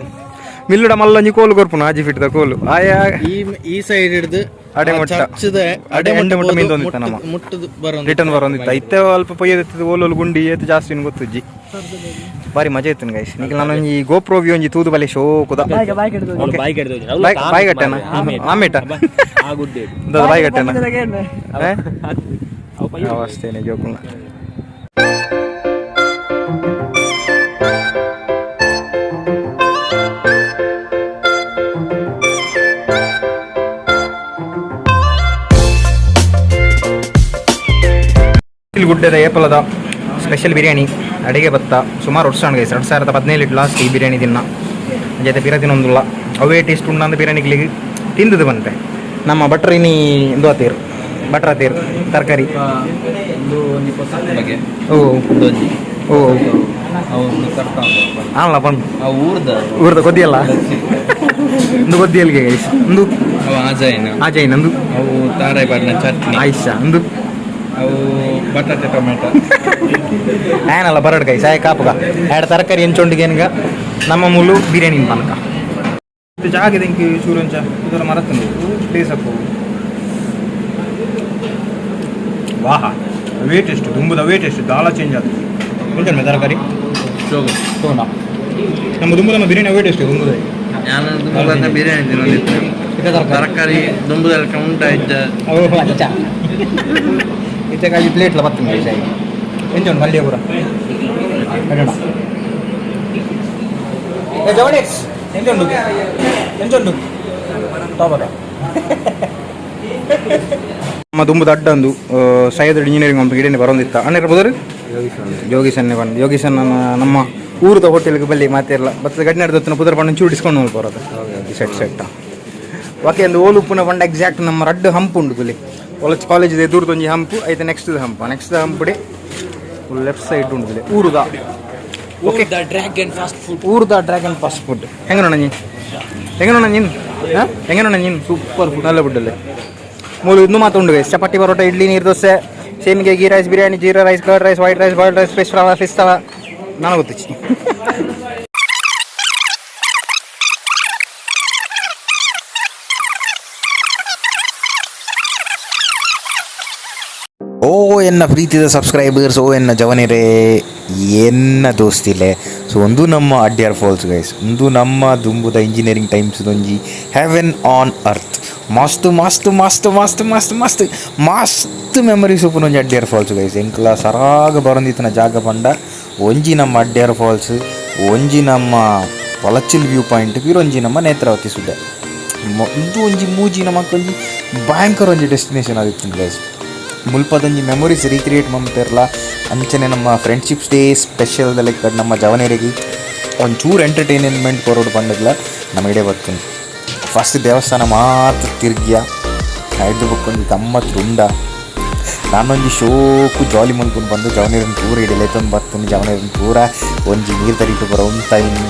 ಮಿಲ್ಲುಡ ಮಲ್ಲೊಂಜಿ ಕೋಲು ಕೊರ್ಪುನು, ಆಜಿ ಫೀಟ್ದ ಕೋಲು ಆಯಾ. ಈ ಈ ಸೈಡ್ ಹಿಡ್ದು ಅಡೆ ಮುಟ್ಟ. ಚರ್ಚ್ದ ಅಡೆ ಎಂಡೆ ಮುಟ್ಟ ಮೀಂದೊಂದಿತ್ತ ನಮ್ಮ. ಮುಟ್ಟದು ಬರೋದು. ರಿಟರ್ನ್ ಬರೋಂದಿತ್ತ. ಇತ್ತೆ ಅಲ್ಪ ಪೊಯ್ಯದಿತ್ತದ, ಓಲೋಲು ಗುಂಡಿ ಏತ್ ಜಾಸ್ತಿ ಗೊತ್ತುಜ್ಜಿ. ಬಾರಿ ಮಜಾ ಇತ್ತು ಗೈಸ್. ನಿಖಿಲ್, ನಾನು ಒಂಜಿ ಗೋಪ್ರೋ ವ್ಯೂ ಒಂಜಿ ತೂದು ಬಲೆ ಶೋಕುದ. ಬಾಯ್ ಕಟ್ಟದು. ಬಾಯಿ ಕಡ್ದು. ಬಾಯ್ ಬಾಯ್ ಕಟ್ಟೆನ ಆಮೇಟ. ಆ ಗುಡ್ಡೆ. ಬಾಯ್ ಕಟ್ಟೆನ ಅವಸ್ಥೆನೆ ಜೋಕುಲ್ನ. ಗುಡ್ಡದ ಏಪಲದ ಸ್ಪೆಷಲ್ ಬಿರಿಯಾನಿ ಅಡಿಗೆ ಬತ್ತ. ಸುಮಾರು ವರ್ಷ ಗೈಸ್, 2017 ಲಾಸ್ಟ್ ಈ ಬಿರಿಯಾನಿ ತಿನ್ನ. ಜೊತೆ ಪಿರ ತಿನ್ನೊಂದುಲ್ಲ. ಅವೇ ಟೇಸ್ಟ್ ಉಂಡಂದ ಬಿರಿಯಾನಿಗಳಿಗೆ ತಿಂದದು ಬಂತೆ. ನಮ್ಮ ಭಟ್ರು ಇನಿ ಇಂದು ಆತೇರು, ಭಟ್ರ ಆತೇರು ತರಕಾರಿ. ಒಂದು ಒಂಜಿ ಪೊಸ ಬಗ್ಗೆ. ಓ. ಒಂದೊಂಜಿ. ಓ. ಅವನು ಕರ್ತಾ ಉಂಟು. ಆನ್ಲ ಪಂಡ್. ಆ ಊರ್ದ. ಊರ್ದ ಕೊದ್ದಿಯಲ್ಲ ಇಂದು, ಕೊದ್ದಿಯಲ್ಗೆ ಗೈಸ್ ಇಂದು. ಅವು ಆಜಾಯಿನ. ಆಜಾಯಿ ನಂದು. ಅವು ತಾರೈ ಪಾಡಿನ ಚಟ್ನಿ. ಆಯಿಷಾ ಅಂದು. ಅವು ಬಟಾಟೆ ಟೊಮೆಟೊ. ಆಯನಲ್ಲ ಬರಡ್ ಗೈಸ್, ಆಯ ಕಾಪುಗ ಆಡ ತರಕಾರಿ ಎಂಚೊಂಡಿಗೆ ಏನ್ಗ. ನಮ್ಮ ಮುಳ್ಳು ಬಿರಿಯಾನಿ ಪನಕ ಜಾಗ ಇಂಕ್ ಚೂರೊಂಚ ಇದರ ಮರತ್ತಂದು ಪ್ಲೇಸ್ ಅಪ್ಪು. ವಾಹ, ಅವೇ ಟೇಸ್ಟ್ ದುಂಬುದ, ಅವೇ ಟೇಸ್ಟ್ ದಾಲ ಚೇಂಜ್ ಆಗ್ತದೆ. కొంచెం ತರಕಾರಿ ತೋಣ. ನಮ್ಮ ದುಂಬು ನಮ್ಮ ಬಿರಿಯಾನಿ ಅವೇ ಟೇಸ್ಟ್ ದುಂಬುದ. ನಾನು ದುಂಬದ ಬಿರಿಯಾನಿ ತಿನ್ನೋದಿತ್ತು. ತರಕಾರಿ ದುಂಬುದಲ್ಲಿ ಉಂಟ ಇದ್ದ. ಅಚ್ಚ, ಇತ್ತಕ್ಕಾಗಿ ಪ್ಲೇಟ್ಲ ಬರ್ತದೆ ಗೈಸ್. ಎಂಚ ಉಂಟು ಮಲ್ಯ ಪೂರ ಕನ್ನಡ ಜವನೇಕ್ಸ್? ಎಂಚ ಉಂಟು, ಎಂಚ ಉಂಟು? ಟಾಪದ ನಮ್ಮ ದುಂಬುದ ಅಡ್ಡ ಒಂದು ಸೈಯದ್ ಇಂಜಿನಿಯರಿಂಗ್ ಒಂದು ಗಿಡನೆ ಬರೋಂದಿತ್ತ. ಅಣ್ಣ ಬುದರು ಯೋಗೀಶನ್ನೇ ಬಂದು ಯೋಗೀಶನ್ ನಮ್ಮ ಊರದ ಹೋಟೆಲ್ಗೆ ಬಲ್ಲಿ ಮಾತಿರಲ್ಲ ಬತ್ತದ ಗಡ್ಡೆ ನಡೆದ ಪುದರ್ ಪಂಡ ಚೂರು ಡಿಸ್ಕೌಂಟ್ ಮಲ್ಪ ಬರೋದು. Set set okay. ಒಂದು ಓಲು ಉಪ್ಪುನ ಪಂಡ ಎಕ್ಸಾಕ್ಟ್ ನಮ್ಮ ರಡ್ಡು ಹಂಪ್ ಉಂಡು ಗುಲಿ. ಒಳಚ್ ಕಾಲೇಜ್ ಇದೆ ದೂರದ ಒಂಜಿ ಹಂಪು ಐತೆ. ನೆಕ್ಸ್ಟ್ ಹಂಪ, ನೆಕ್ಸ್ಟ್ ಹಂಪುಡೆ ಲೆಫ್ಟ್ ಸೈಡ್ ಉಂಡು ಗುಲಿ ಊರುದ. Okay, dragon fast food. ಊರುದ dragon fast food. ಹೆಂಗ ನೋಡ ನೀನು, ಹೆಂಗ ನೋಡ ನೀನು, ಹೆಂಗ ನೋಡ ನೀನು? ಸೂಪರ್ ಫುಡ್, നല്ല ಫುಡ್ ಅಲ್ಲೇ. ಮೂಲು ಇನ್ನೂ ಮಾತುಂಡು ಗೈಸ್: ಚಪಾತಿ, ಪರೋಟ, ಇಡ್ಲಿ, ನೀರು dosa, ಸೇಮಿಗೆ, ghee rice, biryani, jeera rice, curd rice, white rice, boiled rice, fish fry, fish tawa. ನಾನು ಗೊತ್ತಿಚ್ಚಿ. ಓ ಎನ್ನ ಪ್ರೀತಿದ ಸಬ್ಸ್ಕ್ರೈಬರ್ಸ್, ಓ ಎನ್ನ ಜವನಿರೇ. ಎನ್ನ ದೋಸ್ತಿಲೆ. ಸೊ ಒಂದು ನಮ್ಮ ಅಡ್ಯಾರ್ ಫಾಲ್ಸ್ ಗೈಸ್. ಒಂದು ನಮ್ಮ ದುಂಬುದ ಇಂಜಿನಿಯರಿಂಗ್ ಟೈಮ್ಸ್ ಒಂಜಿ Heaven on earth. ಮಸ್ತ್ ಮಸ್ತ್ ಮಸ್ತ್ ಮಸ್ತ್ ಮಸ್ತ್ ಮಸ್ತ್ ಮಸ್ತ್ ಮೆಮೊರೀಸ್ ಉಪ್ಪುನ ಒಂಜಿ ಅಡ್ಯಾರ್ ಫಾಲ್ಸ್ ಗೈಸ್. ಎಂಕಲ ಸರಾಗ ಬರೊಂದಿತ್ತಿನ ಜಾಗ ಪಂಡ ಒಂಜಿ ನಮ್ಮ ಅಡ್ಯಾರ್ ಫಾಲ್ಸ್, ಒಂಜಿ ನಮ್ಮ ವಳಚ್ಚಿಲ್ ವ್ಯೂ ಪಾಯಿಂಟ್, ಒಂಜಿ ನಮ್ಮ ನೇತ್ರಾವತಿ ಸುದೆ. ಒಂದು ಒಂಜಿ ಮೂಜಿ ನಮಕ್ ಒಂಜಿ ಭಯಂಕರ ಒಂಜಿ ಡೆಸ್ಟಿನೇಷನ್ ಆದಿತ್ತು ಗೈಸ್. ಮುಲ್ಪದೊಂಜಿ ಮೆಮೊರೀಸ್ ರೀಕ್ರಿಯೇಟ್ ಮಲ್ತಿರ್ಲ. ಅಂಚನೆ ನಮ್ಮ friendship day special ಲೆಕ್ಕ ನಮ್ಮ ಜವನೆರಿಗೆ ಒಂಚೂರು ಎಂಟರ್ಟೈನ್ಮೆಂಟ್ ಕೊರೋಡು ಪಂಡಗ್ಲ ನಮ್ಮ ಇಡೆ ಬರ್ತೀನಿ. ಫಸ್ಟ್ ದೇವಸ್ಥಾನ ಮಾತ್ರ ತಿರ್ಗಿಯ ಐದು ಬೊಕ್ಕೊಂಜಿ ಗಮ್ಮತ್ ಉಂಡ. ನಾನೊಂಜಿ ಶೋಕು ಜಾಲಿ ಮಲ್ಕೊಂಡು ಬಂದು ಜವನೇರನ್ ಪೂರ ಇಡಲೇತೊಂದು ಬರ್ತೀನಿ. ಜವನೇರನ್ ಪೂರ ಒಂಜಿ ನೀರು ತರಿಟು ಪೂರ ಉಂತಾಯಿನಿ,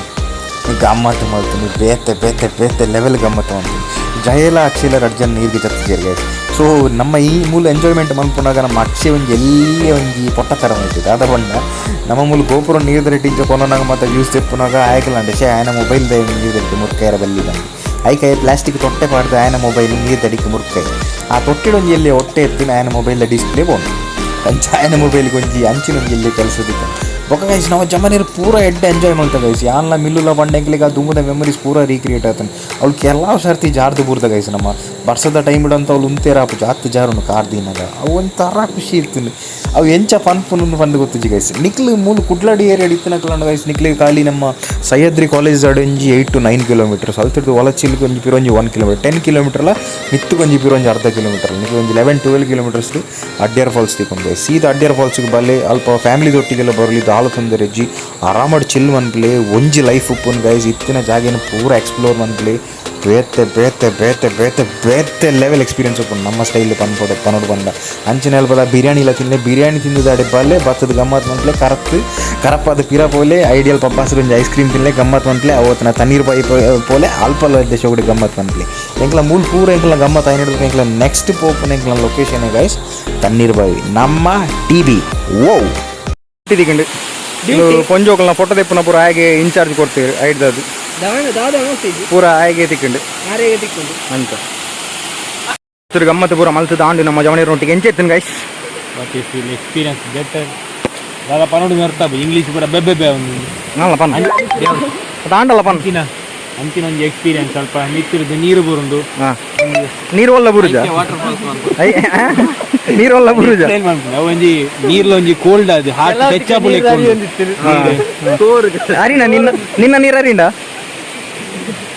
ಗಮ್ಮತ್ತು ಮಲ್ತೀನಿ. ಬೇತೆ ಬೇತೆ ಬೇತೆ ಲೆವೆಲ್ ಗಮ್ಮತ್ತು ಮಲ್ತೀನಿ. ಜಯಲ ಅಕ್ಷಯಲ ರಡ್ಡ್ ಜನ ನೀರಿಗೆ ಜತ್ತಿಜೆರ್ ಗೈಸ್. ಸೊ ನಮ್ಮ ಈ ಮೂಲ ಎಂಜಾಯ್ಮೆಂಟ್ ಮನ್ಪುನಾಗ ನಮ್ಮ ಅಕ್ಷಯ್ ಒಂಜಿ ಎಲ್ಲೇ ಒಂಜಿ ಪೊಟ್ಟ ಥರ ಮಲ್ತಿದ್ದು. ದಾದ ಪಂಡ ನಮ್ಮ ಮೂಲು ಗೋಪುರ ನೀರು ತರಿಟ್ ಇಂಚ ಕೊನೊನಾಗ ಮತ್ತು ವ್ಯೂಸ್ ತೆಪ್ಪುನಾಗ ಆಯ್ಕಲಂಡೆ ಶೇ ಆಯನ ಮೊಬೈಲ್ the ನೀರು ತರಿಟ್ ಮುರ್ಕೈರ ಬಲ್ಲಿ ಬಂದು ಐಕಾಯಿ ಪ್ಲಾಸ್ಟಿಕ್ ತೊಟ್ಟೆ ಪಾಡ್ದು ಆಯನ ಮೊಬೈಲ್ ನೀರು ದಡಿಕ್ ಮುರ್ಕೈ. ಆ ತೊಟ್ಟೆಡೊಂಜಿ ಎಲ್ಲಿ ಒಟ್ಟೆ ಎತ್ತಿನ ಆಯನ ಮೊಬೈಲ್ದ ಡಿಸ್ಪ್ಲೇ ಬೋಂಡು. ಅಂಚ ಆಯನ ಮೊಬೈಲ್ಗೆ ಒಂಜಿ ಅಂಚಿನ ಒಂಜಿ ಎಲ್ಲಿ ಕೆಲಸದಿತ್ತು. ಬೊಕ ಗೈಸ್, ನಾವು ಜಮನೀರು ಪೂರ ಎಡ್ಡೆ ಎಂಜಾಯ್ ಮಲ್ತ ಗೈಸ್. ಯಾನ್ಲ ಮಿಲ್ಲುಲ ಬಂಡೆಂಕ್ಲಿಗೆ ಆ ದುಂಬುದ ಮೆಮೊರೀಸ್ ಪೂರ ರೀಕ್ರಿಯೇಟ್ ಆತನ. ಅವ್ಳು ಕೆಲವು ಸರ್ತಿ ಜಾರ್ದು ಬೂರ್ದ ಗೈಸ್. ನಮ್ಮ ಬರ್ಸದ ಟೈಮ್ ಇಡಂತ ಅವ್ಳು ಉಂತೇರ ಆಪುಜಿ ಆತ್ ಜಾರುನು ಕಾರ್ ದೀನಾಗ. ಅವು ಒಂಥರ ಖುಷಿ ಇರ್ತೀನಿ. ಅವು ಎಂಚ ಪನ್ಪುನು ಪಂದ್ ಗೊತ್ತಿಜ್ಜಿ ಗೈಸ್. ನಿಕ್ಲು ಮೂಲು ಕುಡ್ಲಡಿ ಏರಿಯಾ ಇತ್ತಿನಕ್ಲಂಡ ಗೈಸ್, ನಿಕ್ಲಿಗೆ ಖಾಲಿ ನಮ್ಮ ಸಹ್ಯಾದ್ರಿ ಕಾಲೇಜ್ ಒಂಜಿ 8 ಟು 9 ಕಿಲೋಮೀಟರ್ಸ್. ಅಲ್ತಿರ್ದು ಒಲಚಿಲ್ಗೆ ಒಂಜಿ ಪಿರ ಒಂಜಿ 1 ಕಿಲೋಮೀಟರ್, 10 ಕಿಲೋಮೀಟರ್ಲ ಮಿತ್ತುಗೊಂಜಿ ಪಿರ ಒಂಜಿ ಅರ್ಧ ಕಿಲೋಮೀಟರ್. ನಿಕ್ಲು ಒಂಜಿ 11-12 ಕಿಲೋಮೀಟರ್ಸ್ ಅಡ್ಯಾರ್ ಫಾಲ್ಸ್ ತಿಕೊಂಡು ಗೈಸ್. ಸೀದಾ ಅಡ್ಯಾರ್ ಫಾಲ್ಸ್ಗೆ ಬಲ್ಲೆ. ಅಲ್ಪ ಫ್ಯಾಮಿಲಿ ದೊಟ್ಟಿಗೆಲ್ಲ ಬರಲಿ, ದಾಲ ತೊಂದರೆ ಇಜ್ಜಿ. ಆರಾಮಡ್ ಚಿಲ್ ಮನ್ಪುಲೆ. ಒಂಜಿ ಲೈಫ್ ಉಪ್ಪುನ್ ಗೈಸ್. ಇತ್ತಿನ ಜಾಗೆನ ಪೂರ ಎಕ್ಸ್ಪ್ಲೋರ್ ಮನ್ಪುಲೆ. ಬೇತೆ ಬೇತೆ ಬೇತೆ ಬೇತೆ ಬೇತೆ ಲೆವೆಲ್ ಎಕ್ಸ್ಪೀರಿಯನ್ಸ್ ಉಪ್ಪುಂಡು. ನಮ್ಮ ಸ್ಟೈಲ್ ಪನ್ಪೋಡು ಪನೋಡು ಪಂಡ ಅಂಚಿನ ಅಲ್ಪದ ಬಿರಿಯಾನಿ ಇಲ್ಲ ತಿನ್ಲೆ. ಬಿರಿಯಾನಿ ತಿಂದುದಾಡೆ ಬಲ್ಲೆ, ಬತ್ತದ ಗಮ್ಮತ್ ಮನ್ಪುಲೆ. ಕರತ್ ಕರಪಾದ ಪಿರ ಪೋಲೆ. ಐಡಿಯಲ್ ಪಪ್ಪಾಸ್ರ ಒಂಜಿ ಐಸ್ ಕ್ರೀಮ್ ತಿನ್ಲೆ, ಗಮ್ಮತ್ ಮನ್ಪುಲೆ. ಅವತ್ತಿನ ತಣ್ಣೀರ್ ಪೈ ಪೋಲೆ, ಅಲ್ಪಲ ದೇಶ ಗಮ್ಮತ್ ಮನ್ಪುಲೆ. ಎಂಕ್ಲ ಮೂಲ ಪೂರ ಎಂಕ್ಲ ಗಮ್ಮತ್ ಆಯ್ನ ಎಂಕ್ಲ ನೆಕ್ಸ್ಟ್ ಪೋಪುನ ಎಂಕ್ಲ ಲೊಕೇಶನ್ ಗೈಸ್ ತಣ್ಣೀರ್ ಬಾವಿ, ನಮ್ಮ ಟಿಬಿ ಓ. ತಿಕ್ಕಿಂಡು ಪೊಂಜೋಕಲ್ನ ಫೋಟೋ ತೆಪ್ಪುನ ಪೂರ ಆಯಗೆ ಇನ್ಚಾರ್ಜ್ ಕೊಡ್ತೀರಿ. ಐಡ್ದದು ಪೂರ ಆಯಗೆ ತಿಕ್ಕಿಂಡು. ಅಂತ ಗಮ್ಮತ್ತು ಪೂರ ಮಲ್ತದ ಆಂಡು ನಮ್ಮ ಜವನಿಯರೊಟ್ಟಿಗೆ ಎಂಚೆತ್ತಿನ guys? But if you experience better ದಾದ ಪನೋಡು ಮೆರ್ತಾ ಇಂಗ್ಲೀಷ್ ಪೂರ ಬೆಬ್ಬೆ ಬೆ ಒಂದು. ನಲ್ಲ ಪನ್ ಆಂಡಲ್ಲ ಪನ್. ಅಂಚಿನ ಅಂಚಿನ ಒಂಜಿ ಎಕ್ಸ್ಪೀರಿಯನ್ಸ್. ಸ್ವಲ್ಪ ಮಿತ್ತಿರ್ದು ನೀರು ಬರುಂಡು. ಹಾ, ನೀರು ಒಲ್ಲ ಬುರುಜ, ನೀರು ಒಲ್ಲ ಬುರುಜ. ಅವು ಒಂಜಿ ನೀರ್ಲ ಒಂಜಿ ಕೋಲ್ಡ್ ಅದು ಹಾಟ್ ಬೆಚ್ಚ. ಅರಿನ ನಿನ್ನ ನಿನ್ನ ನೀರು ಅರಿಂಡ.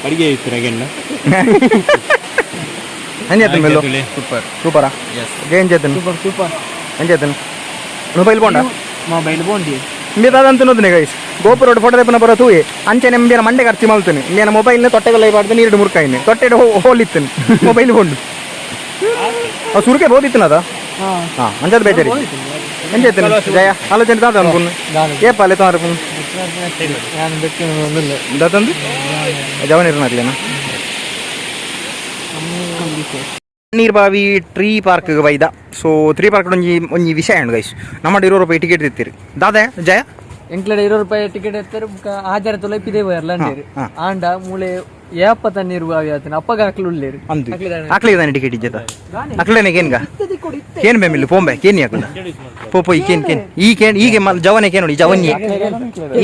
ಅಡಿಗೆ ಇತ್ತು ಅಗೆನ್. ಅಂಜಾತನ್ ಮೆಲ್ಲು. ಸೂಪರ್. ಸೂಪರಾ? ಏನ್ ಚೇತನ್? Super super. ಅಂಜಾತನ್ mobile ಬೋಂಡ? Mobile ಬೋಂಡಿ. ಇಂಬೆ ದಾದಂತ ಗೈಸ್, ಗೋಪುರ ಫೋಟೋ ತೆಪ್ಪನ ಬರೋ ತೂಯೆ. ಅಂಚನೆ ಇಂಬಿಯನ ಮಂಡೆ ಖರ್ಚು ಮಲ್ತೇನೆ. ಇಂಬಿಯನ ಮೊಬೈಲ್ ತೊಟ್ಟೆಗೆಲ್ಲ ಬಾರ್ದು ನೀರು ಮುರ್ಕಾಯಿನಿ. ತೊಟ್ಟೆಡ್ ಹೋಲಿತ್ತೇನೆ ಮೊಬೈಲ್ ಕೊಂಡು. ಸುರುಕೆ ಬೋದಿತ್ತನದ. ಹಾ, ಅಂಜಾದ ಬೇಜಾರಿ. ಎಂಜಾಯ್ತೇನೆ ಜಯ ಆಲೋಚನೆ ದಾದ ಅನ್ಪುನ್ ಏಪ ಅಲ್ಲೇ ತಾರ. ನಾನು ಬೆಕ್ಕಿನ. ದಾತಂದು ಜವನಿರ್ನಾಗ್ಲೇನಾ. ನೀರ್ಬಾವಿ ಟ್ರೀ ಪಾರ್ಕ್ ಬೈದ. So tree park ಒಂಜಿ ಒಂಜಿ ವಿಷಯ ಉಂಡು ಗೈಸ್. ನಮ್ಮ 20 ರೂಪಾಯಿ ಟಿಕೆಟ್ ಇತ್ತೀರಿ ದಾದ ಜಯ? ಎಂಕ್ಲಡೆ 20 ರೂಪಾಯಿ ಟಿಕೆಟ್ ಎತ್ತಾರೆ. ಬುಕ್ಕ ಆಜಾರ ತುಲೈ ಪಿದೆ ಬೋಯರ್ಲ ಅಂಡೇರು. ಆಂಡ ಮೂಲೆ ಏಪ ತಣ್ಣೀರು ಬಾವಿ ಆತನ ಅಪ್ಪಗ ಹಾಕ್ಲು ಉಳ್ಳೇರು. ಅಂದು ಅಕ್ಲೆ ಟಿಕೆಟ್ ಇಜ್ಜತ ಅಕ್ಲೇನೆ ಕೇನ್ಗ ಕೇನ್ ಬೆಮ್ಮಿಲ್ಲು ಪೋಂಬೆ ಕೇನಿ ಹಾಕುದ ಪೋ ಪೋ. ಈ ಕೇನ್ ಕೇನ್ ಈ ಕೇನ್ ಈಗೆ ಜವನೆ ಕೇನ್ ನೋಡಿ. ಜವನ್ಯೆ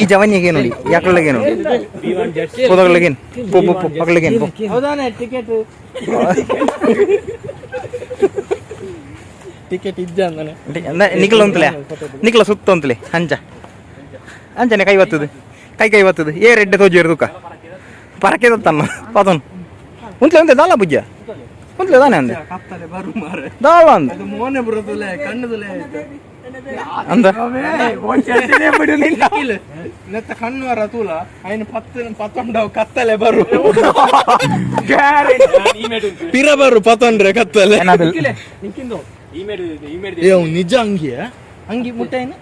ಈ ಜವನ್ಯೆ ಕೇನ್ ನೋಡಿ. ಯಾಕಳ್ಳ ಕೇನು ಪೋದಗಳ್ಳ ಕೇನ್ ಪೋ ಪೋ ಪೋ ಅಕ್ಲೆ ಕೇನ್ ಪೋ. ಹೌದಾನೆ ಟಿಕೆಟ್ ಟಿಕೆಟ್ ಇದ್ದ ಅಂದಾನೆ. ನಿಕ್ಲ ಅಂತಲೆ ನಿಕ್ಲ ಸುತ್ತ ಅಂತಲೆ ಅಂಚ ಅಂಚನೆ ಕೈ ಬತ್ತದು ಕೈ ಕೈ ಬತ್ತದು ಏ ರೆಡ್ಡೆ ತೋಜಿರು ತುಕ್ಕ ಪರಕೆ ತನ್ನ ಪಾತನ್ ಉಂತ್ಲೆ ಉಂತೆ ದಾಲ ಬುಜ್ಜ ಉಂತ್ಲೆ ದಾನೆ ಅಂದೆ ದಾಲ ಅಂದೆ. ಮೋನೆ ಬರೋದಿಲ್ಲ ಕಣ್ಣುದಲೇ. ಅಂದ. ನೆತ್ತ ಕಣ್ಣು ವರ ತೂಲ ಐನು ಪತ್ತು ಪತ್ತೊಂಡವು ಕತ್ತಲೆ ಬರು ಪಿರ ಬರು ಪತ್ತೊಂಡ್ರೆ ಕತ್ತಲೆ. ಏ ಅವ್ನು ನಿಜ ಅಂಗಿಯ ಅಂಗಿ ಮುಟ್ಟೈನ.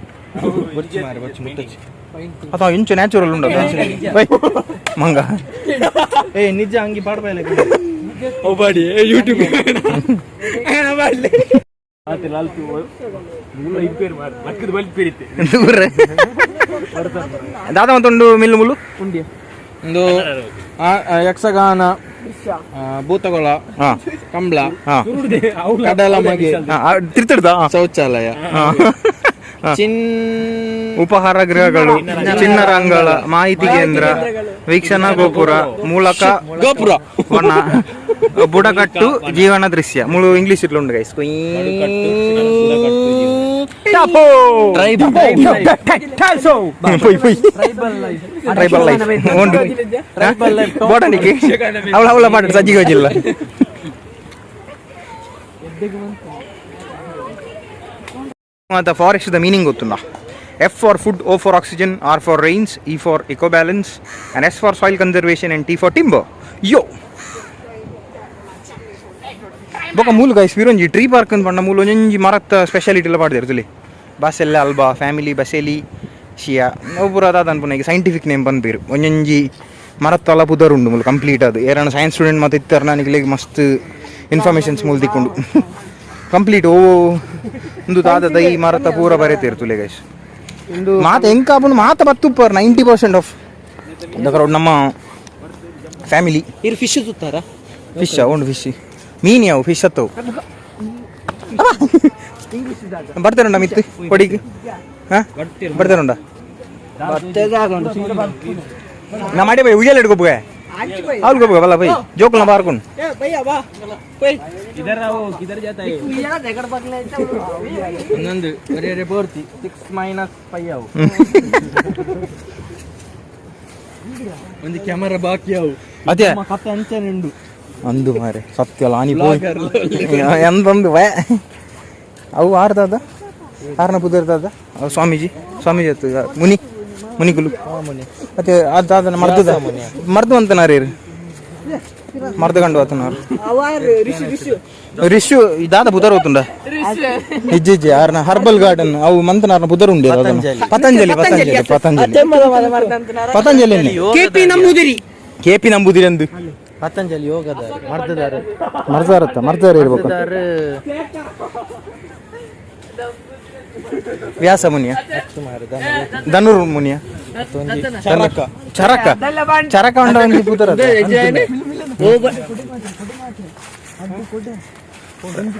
ಅಥವಾ ಇಂಚು ನ್ಯಾಚುರಲ್ ಉಂಟು ಬೈ ಮಂಗ. ಏ ನಿಜ ಅಂಗಿ ಪಾಡ್ಬಾಯ್ಲೆ. ಒಬ್ಬಾಡಿ ಯೂಟ್ಯೂಬ್. ದೂರ ದಾದ ಮತ್ತೊಂದು ಮಿಲ್ಲು ಮುಲ್ಲು. ಒಂದು ಯಕ್ಷಗಾನ, ಭೂತಗೊಳ, ಕಂಬಳ, ಕಡಲ ಮಗೆ, ತಿರ್ತಿಡ್ದ ಶೌಚಾಲಯ. ಚಿನ್ ಉಪಹಾರ ಗೃಹಗಳು, ಚಿನ್ನರಂಗಳ, ಮಾಹಿತಿ ಕೇಂದ್ರ, ವೀಕ್ಷಣಾ ಗೋಪುರ, ಮೂಲಕ ಗೋಪುರ, ವನ, ಬುಡಕಟ್ಟು ಜೀವನ ದೃಶ್ಯ. ಮುಳು ಇಂಗ್ಲಿಷ್ ಇಟ್ಲು ಉಂಡು ಗೈಸ್. Tribal life ಉಂಡು ಬೋಟನಿಕ್. ಅವಳ ಅವಳ ಪಾಡ ಸಜ್ಜಿಗೆ ಹೋಜಿಲ್ಲ. ಮತ್ತು forest the meaning ಗೊತ್ತುಂಡ? F for food, O for oxygen, R for rains, E for eco balance and S for soil conservation and T for timber. Yo ಬೊಕ ಮೂಲು ಗೈಸ್ ವೀರೊಂಜಿ ಟ್ರೀ ಪಾರ್ಕ್ ಅಂತ ಪಂಡ ಮೂಲು ಒಂಜೊಂಜಿ ಮರತ್ತ ಸ್ಪೆಷಾಲಿಟಿ ಎಲ್ಲ ಪಾಡ್ದೇರು ತುಲಿ. ಬಾಸೆಲ್ಲ ಅಲ್ಬಾ ಫ್ಯಾಮಿಲಿ ಬಸೆಲಿ ಶಿಯಾ ಒಬ್ಬರು ಅದಾದ ಅನ್ಪುನ. ಈಗ ಸೈಂಟಿಫಿಕ್ ನೇಮ್ ಪನ್ಪೇರು. ಒಂಜೊಂಜಿ ಮರತ್ತಲ ಪುದರ್ ಉಂಡು ಮೂಲು ಕಂಪ್ಲೀಟ್. ಅದು ಏರನ ಸೈನ್ಸ್ ಸ್ಟೂಡೆಂಟ್ ಮತ್ತೆ ಇತ್ತರ ನನಗೆ ಮಸ್ತ್ ಇನ್ಫಾರ್ಮೇಷನ್ಸ್ ಮೂಲು ತಿಕ್ಕೊಂಡು ಕಂಪ್ಲೀಟ್. ಓ ಒಂದು ದಾದ ದೈ ಮರತ ಪೂರ ಬರೆತೇರು ತುಲೆ ಗೈಸ್. ಮಾತ ಎಂಕಾಪುನು ಮಾತ ಬತ್ತುಪ್ಪರ್ 90% of the crowd ನಮ್ಮ ಫ್ಯಾಮಿಲಿ. ಇರು, ಫಿಶ್ ಸುತ್ತಾರ? ಫಿಶ್ ಉಂಡು, ಫಿಶ್ ಮೀನ್ ಯಾವು ಫಿಶ್ ಹತ್ತವು. ಬರ್ತಾರುಂಡ ಮಿತ್ತು ಕೊಡಿಗೆ? ಹಾ, ಬರ್ತಾರುಂಡ. ನಾ ಮಾಡಿ ಬೈ ಉಯ್ಯಾಲ ಹಿಡ್ಕೊಬ್ಬ ಅವ್ರು ಗೊಬ್ಬ ಬಲ್ಲ ಬೈ ಜೋಕುಲ್ನ ಬಾರ್ಕೊಂಡು. ಒಂದೊಂದು ಒರೆ ಬೋರ್ತಿ 6 ಮೈನಸ್ 5 ಅವು. ಒಂದು ಕ್ಯಾಮರಾ ಬಾಕಿ ಅವು. ಅದೇ. ಕತೆ ಅಂಚನೆ ಉಂಡು. ಅಂದು ಮಾರೆ, ಸತ್ಯ ಅಲ್ಲ. ಆನಿ ಪೋಯ್ ಎಂತಂದು ವೇ ಅವು ಆರ್ದಾದ ಆರ್ನ ಪುದರ್ದಾದ ಅವು ಸ್ವಾಮೀಜಿ, ಸ್ವಾಮೀಜಿ ಅತ್ತು ಮುನಿ ಮುನಿಗುಲು. ಮತ್ತೆ ಅದಾದ ಮರ್ದದ ಮರ್ದು ಅಂತ ನಾರೇರು ಮರ್ದು ಕಂಡು ಆತನಾರು ರಿಷು ಇದಾದ ಪುದರ್ ಹೋತುಂಡ. ಇಜ್ಜಿ ಇಜ್ಜಿ, ಆರ್ನ ಹರ್ಬಲ್ ಗಾರ್ಡನ್ ಅವು ಮಂತನಾರ್ನ ಪುದರ್ ಉಂಡೆ. Patanjali, Patanjali, Patanjali, Patanjali. KP Namboodiri. KP Namboodiri ಅಂದು. ಪತಂಜಲಿ ಯೋಗದ ಮರ್ದದಾರ. ಮರ್ದಾರತ್ತ, ಮರ್ದಾರ ಇರ್ಬೇಕು. ವ್ಯಾಸ ಮುನಿಯ, ಧನುರ್ ಮುನಿಯ, ಚರಕ, ಚರಕ, ಚರಕ ಉಂಡ ಒಂಜಿ ಪುದರ್ ಅದ.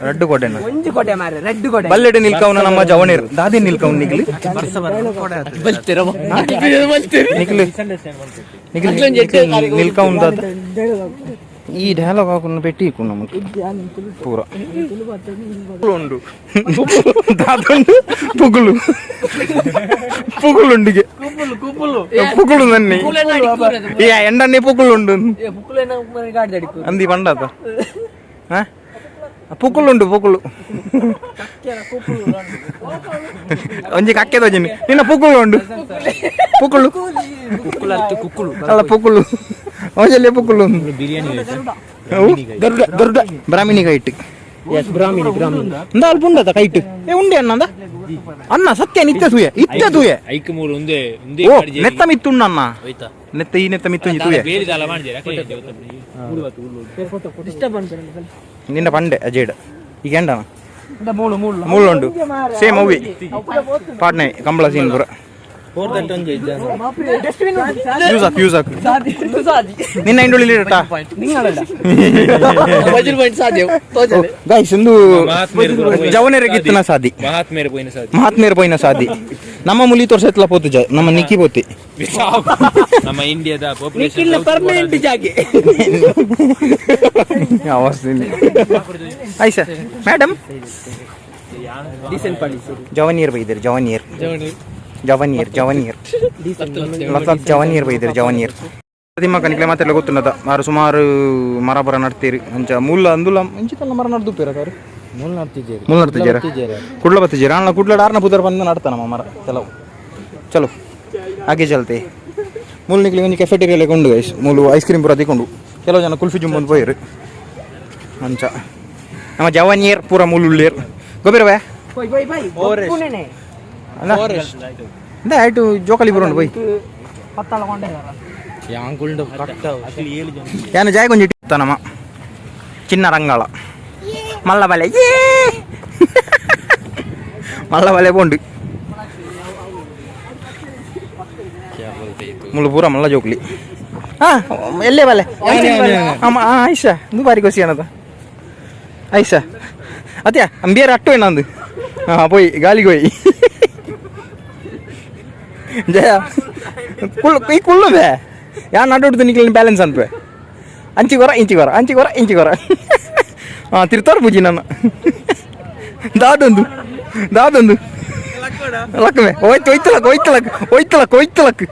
ರಡ್ಡು ಕೋಟೆನ? ಒಂಜಿ ಕೋಟೆ ಮಾರೆ, ರೆಡ್ ಕೋಟೆ. ಬಲ್ಲೆಡೆ ನಿಲ್ಕವನ ನಮ್ಮ ಜವಣೇರು ದಾದಿ ನಿಲ್ಕವನ್. ನಿಗ್ಲಿ ನಿಕ್ಲು ನಿಕ್ಲು ನಿಲ್ಕವನ್ ದಾದ. ಈ ಡೈಲಾಗ್ ಹಾಕೊಂಡು ಪೆಟ್ಟಿ ಇಕ್ಕು ನಮಗೆ ಪೂರ ಉಂಡು. ದಾದುಂಡು ಪುಗುಲು, ಪುಗುಲುಂಡಿಗೆ ಪುಗುಳು ನನ್ನಿ ಏ ಎಂಡನ್ನೇ ಪುಗುಳುಂಡು. ಅಂದಿ ಪಂಡಾತ. ಹಾ, ಪುಕುಲುಂಡು, ಪುಕುಲು ಒಂಜಿ ಕಕ್ಕೆ ತೋಜಿನಿ ನಿನ್ನ. ಪುಕುಲು ಉಂಡು, ಪುಕುಳು ಅಲ್ಲ, ಪುಕುಲು ಒಂಜಲ್ಲಿ ಪುಕುಲು. ಬಿರಿಯಾನಿ. ಗರುಡ, ಗರುಡ, ಬ್ರಾಹ್ಮಿಣಿ ಕೈಟ್. ಬ್ರಾಹ್ಮಿಣಿ, ಬ್ರಾಹ್ಮಿಣಿ. ಇಂದ ಅಲ್ಪ ಉಂಡದ ಕೈಟ್. ಏ ಉಂಡೆ ಅಣ್ಣಂದ ಅಣ್ಣ ಸತ್ಯ ನಿತ್ಯ ತೂಯೆ ಇತ್ತೆ ತೂಯೆ. ಐಕ್ ಮೂರು ಒಂದೇ ಒಂದೇ. ಓ ನೆತ್ತ ಮಿತ್ತುಂಡು ಅಣ್ಣ, ನೆತ್ತ ಈ ನೆತ್ತ ಮಿತ್ತುಂಜಿ ತೂಯೆ. ಬೇರೆ ದಾಲ ಮಾಡಿದ್ದಾರೆ. ನಿನ್ನ ಪಂಡೆ ಅಜೇಡ ಈಗ ಎಂಡಣ. ಮೂಳು ಮೂಳು. ಮುಳ್ಳುಂಡು, ಸೇಮ್ ಅವಿ ಪಾಟ್ನೆ ಕಂಬಳ ಸೀನ್ ಪೂರ. ಯೂಸ್ ಹಾಕು, ಯೂಸ್ ಹಾಕು. ನಿನ್ನ ಇಂಡುಳಿ ಲೀಡಟಾ. ಗೈಸ್, ಇಂದು ಜವನೆರಗಿತ್ತಿನ ಸಾದಿ. ಮಹಾತ್ಮೇರು ಪೋಯಿನ ಸಾದಿ. ಮಹಾತ್ಮೇರು ಪೋಯಿನ ಸಾದಿ. ನಮ್ಮ ಮುಲಿ ತೋರ್ಸೆತ್ಲ ಪೋತು ಜ ನಮ್ಮ ನಿಕ್ಕಿ ಪೋತಿ. ನಮ್ಮ ಇಂಡಿಯಾದ ಪಾಪ್ಯುಲೇಷನ್ ಪರ್ಮನೆಂಟ್ ಜಾಗೆ. ಆಯ್ಸ ಮೇಡಮ್ ಜವನಿಯರ್ ಬೈದಿರು, ಜವನಿಯರ್, ಜವನಿಯರ್, ಜವನಿಯರ್, ಲತ್ತ ಜವನಿಯರ್ ಬೈದಿರು, ಜವನಿಯರ್. ತಿಮ್ಮ ಕನಿಕ್ಲೆ ಮಾತೆಲ್ಲ ಗೊತ್ತುಂಡದ. ಮಾರು ಸುಮಾರು ಮರ ಬರ ನಡ್ತೀರಿ. ಅಂಚ ಮುಲ್ಲ ಅಂದುಲ ಇಂಚಿತಲ್ಲ ಮರ ನಡ್ದು ಪೇರ ಕಾರು. ಮೂಳು ನಡ್ತಿದ್ದೀರಿ. ಮುಳ್ಳು ನಡ್ತಿದ್ದೀರಾ? ಕುಡ್ಲ ಬತ್ತಿದ್ದೀರಾ? ಅಣ್ಣ ಕುಡ್ಲ ಆರ್ನ ಪುದರ್ ಬಂದು ನಡ್ತಾನ ನಮ್ಮ ಮರ. ಚಲೋ ಚಲೋ, ಹಾಗೆ ಚಲ್ತೆ. ಮೂಲು ನಿಕ್ಲಿ ಒಂಜಿ ಕೆಫೆಟೇರಿಯಾ ಕೊಂಡು ಗೈಸ್. ಮೂಲು ಐಸ್ ಕ್ರೀಮ್ ಪೂರ ತಿಕೊಂಡು ಕೆಲವು ಜನ ಕುಲ್ಫಿ ಜುಂಬಂದು ಪೋಯಿರು. ಅಂಚ ನಮ್ಮ ಜವಾನಿಯರ್ ಪೂರ ಮೂಲು ಉಳ್ಳೇರ್ ಗೊಬ್ಬರ ಬೇ. ಅಲ್ಲ ಆಯ್ತು, ಜೋಕಾಲಿ ಬರೋಣ ಬೈ. ಯಾನು ಜಾಯ ಕೊಂಚ ನಮ್ಮ ಚಿನ್ನ ರಂಗಾಳ ಮಲ್ಲ ಬಲೆ ಏ ಮಲ್ಲ ಬಲೆ ಪೋಂಡು. ಮುಳ್ಳು ಪೂರ ಮಲ್ಲ ಜೋಕ್ಲಿ. ಹಾ, ಎಲ್ಲೇ ಬಲೆ ಆಮ ಆಯ್ಷಾ ಇಂದು ಬಾರಿ ಖುಷಿ ಅನ್ನದ. ಆಯ್ಷಾ ಅತ್ಯ ಅಂಬಿಯರ್ ಅಟ್ಟು ಏನಂದು. ಹಾಂ, ಪೋಯ್ ಗಾಲಿಗೆ ಹೋಯ್. ಜಯ ಕುಳ್ಳು ಈ ಕುಳ್ಳುವೆ ಯಾ ನಡುಡ್ದು ನಿಕ್ಲಿನ ಬ್ಯಾಲೆನ್ಸ್ ಅನ್ಪೆ ಅಂಚಿಗೆ ಬರ ಇಂಚಿಗೆ ಬರ ಅಂಚಿಗೆ ಬರ ಇಂಚಿಗೆ ಬರ ಹಾಂ ತಿರ್ತಾರ ಪೂಜಿ ನಾನು ದಾದೊಂದು ದಾದೊಂದು ಲಕ್ಕಮೆ ಹೋಯ್ತು ಹೋಯ್ತು ಲಕ್ ಹೋಯ್ತು ಲಕ್ ಹೋಯ್ತು ಲಕ್ ಹೋಯ್ತು ಲಕ್.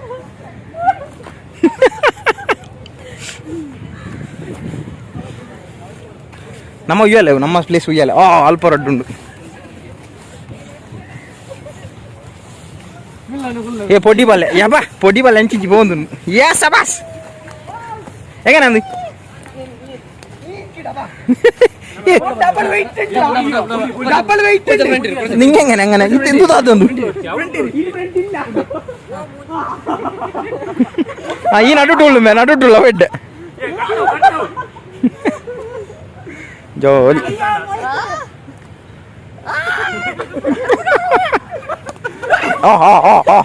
ನಮ್ಮ ಉಯ್ಯಾಲೆ ನಮ್ಮ ಪ್ಲೇಸ್ ಉಯ್ಯಾಲೆ ಆ ಅಲ್ಪ ರಡ್ಡುಂಡು. ಏ ಪೊಡಿ ಬಾಲೆ ಯಬ್ಬಾ ಪೊಡಿ ಬಾಲೆ ಅಂಚಿಂಚಿ ಪೋಂದು ಏ ಸಬಾಸ್ ಹೆಂಗ ನಂದು ನಿಂಗೆ ಹೆಂಗನೆ ಹಂಗನೆ ಇದು ಎಂತದ ಅದೊಂದು ಆ ಈ ನಡುಟುಳ್ಳು ಮೇ ನಡುಟುಳ್ಳ ಬೆಡ್ಡೆ ಜೋಲಿ ಆ ಆ ಆ ಆ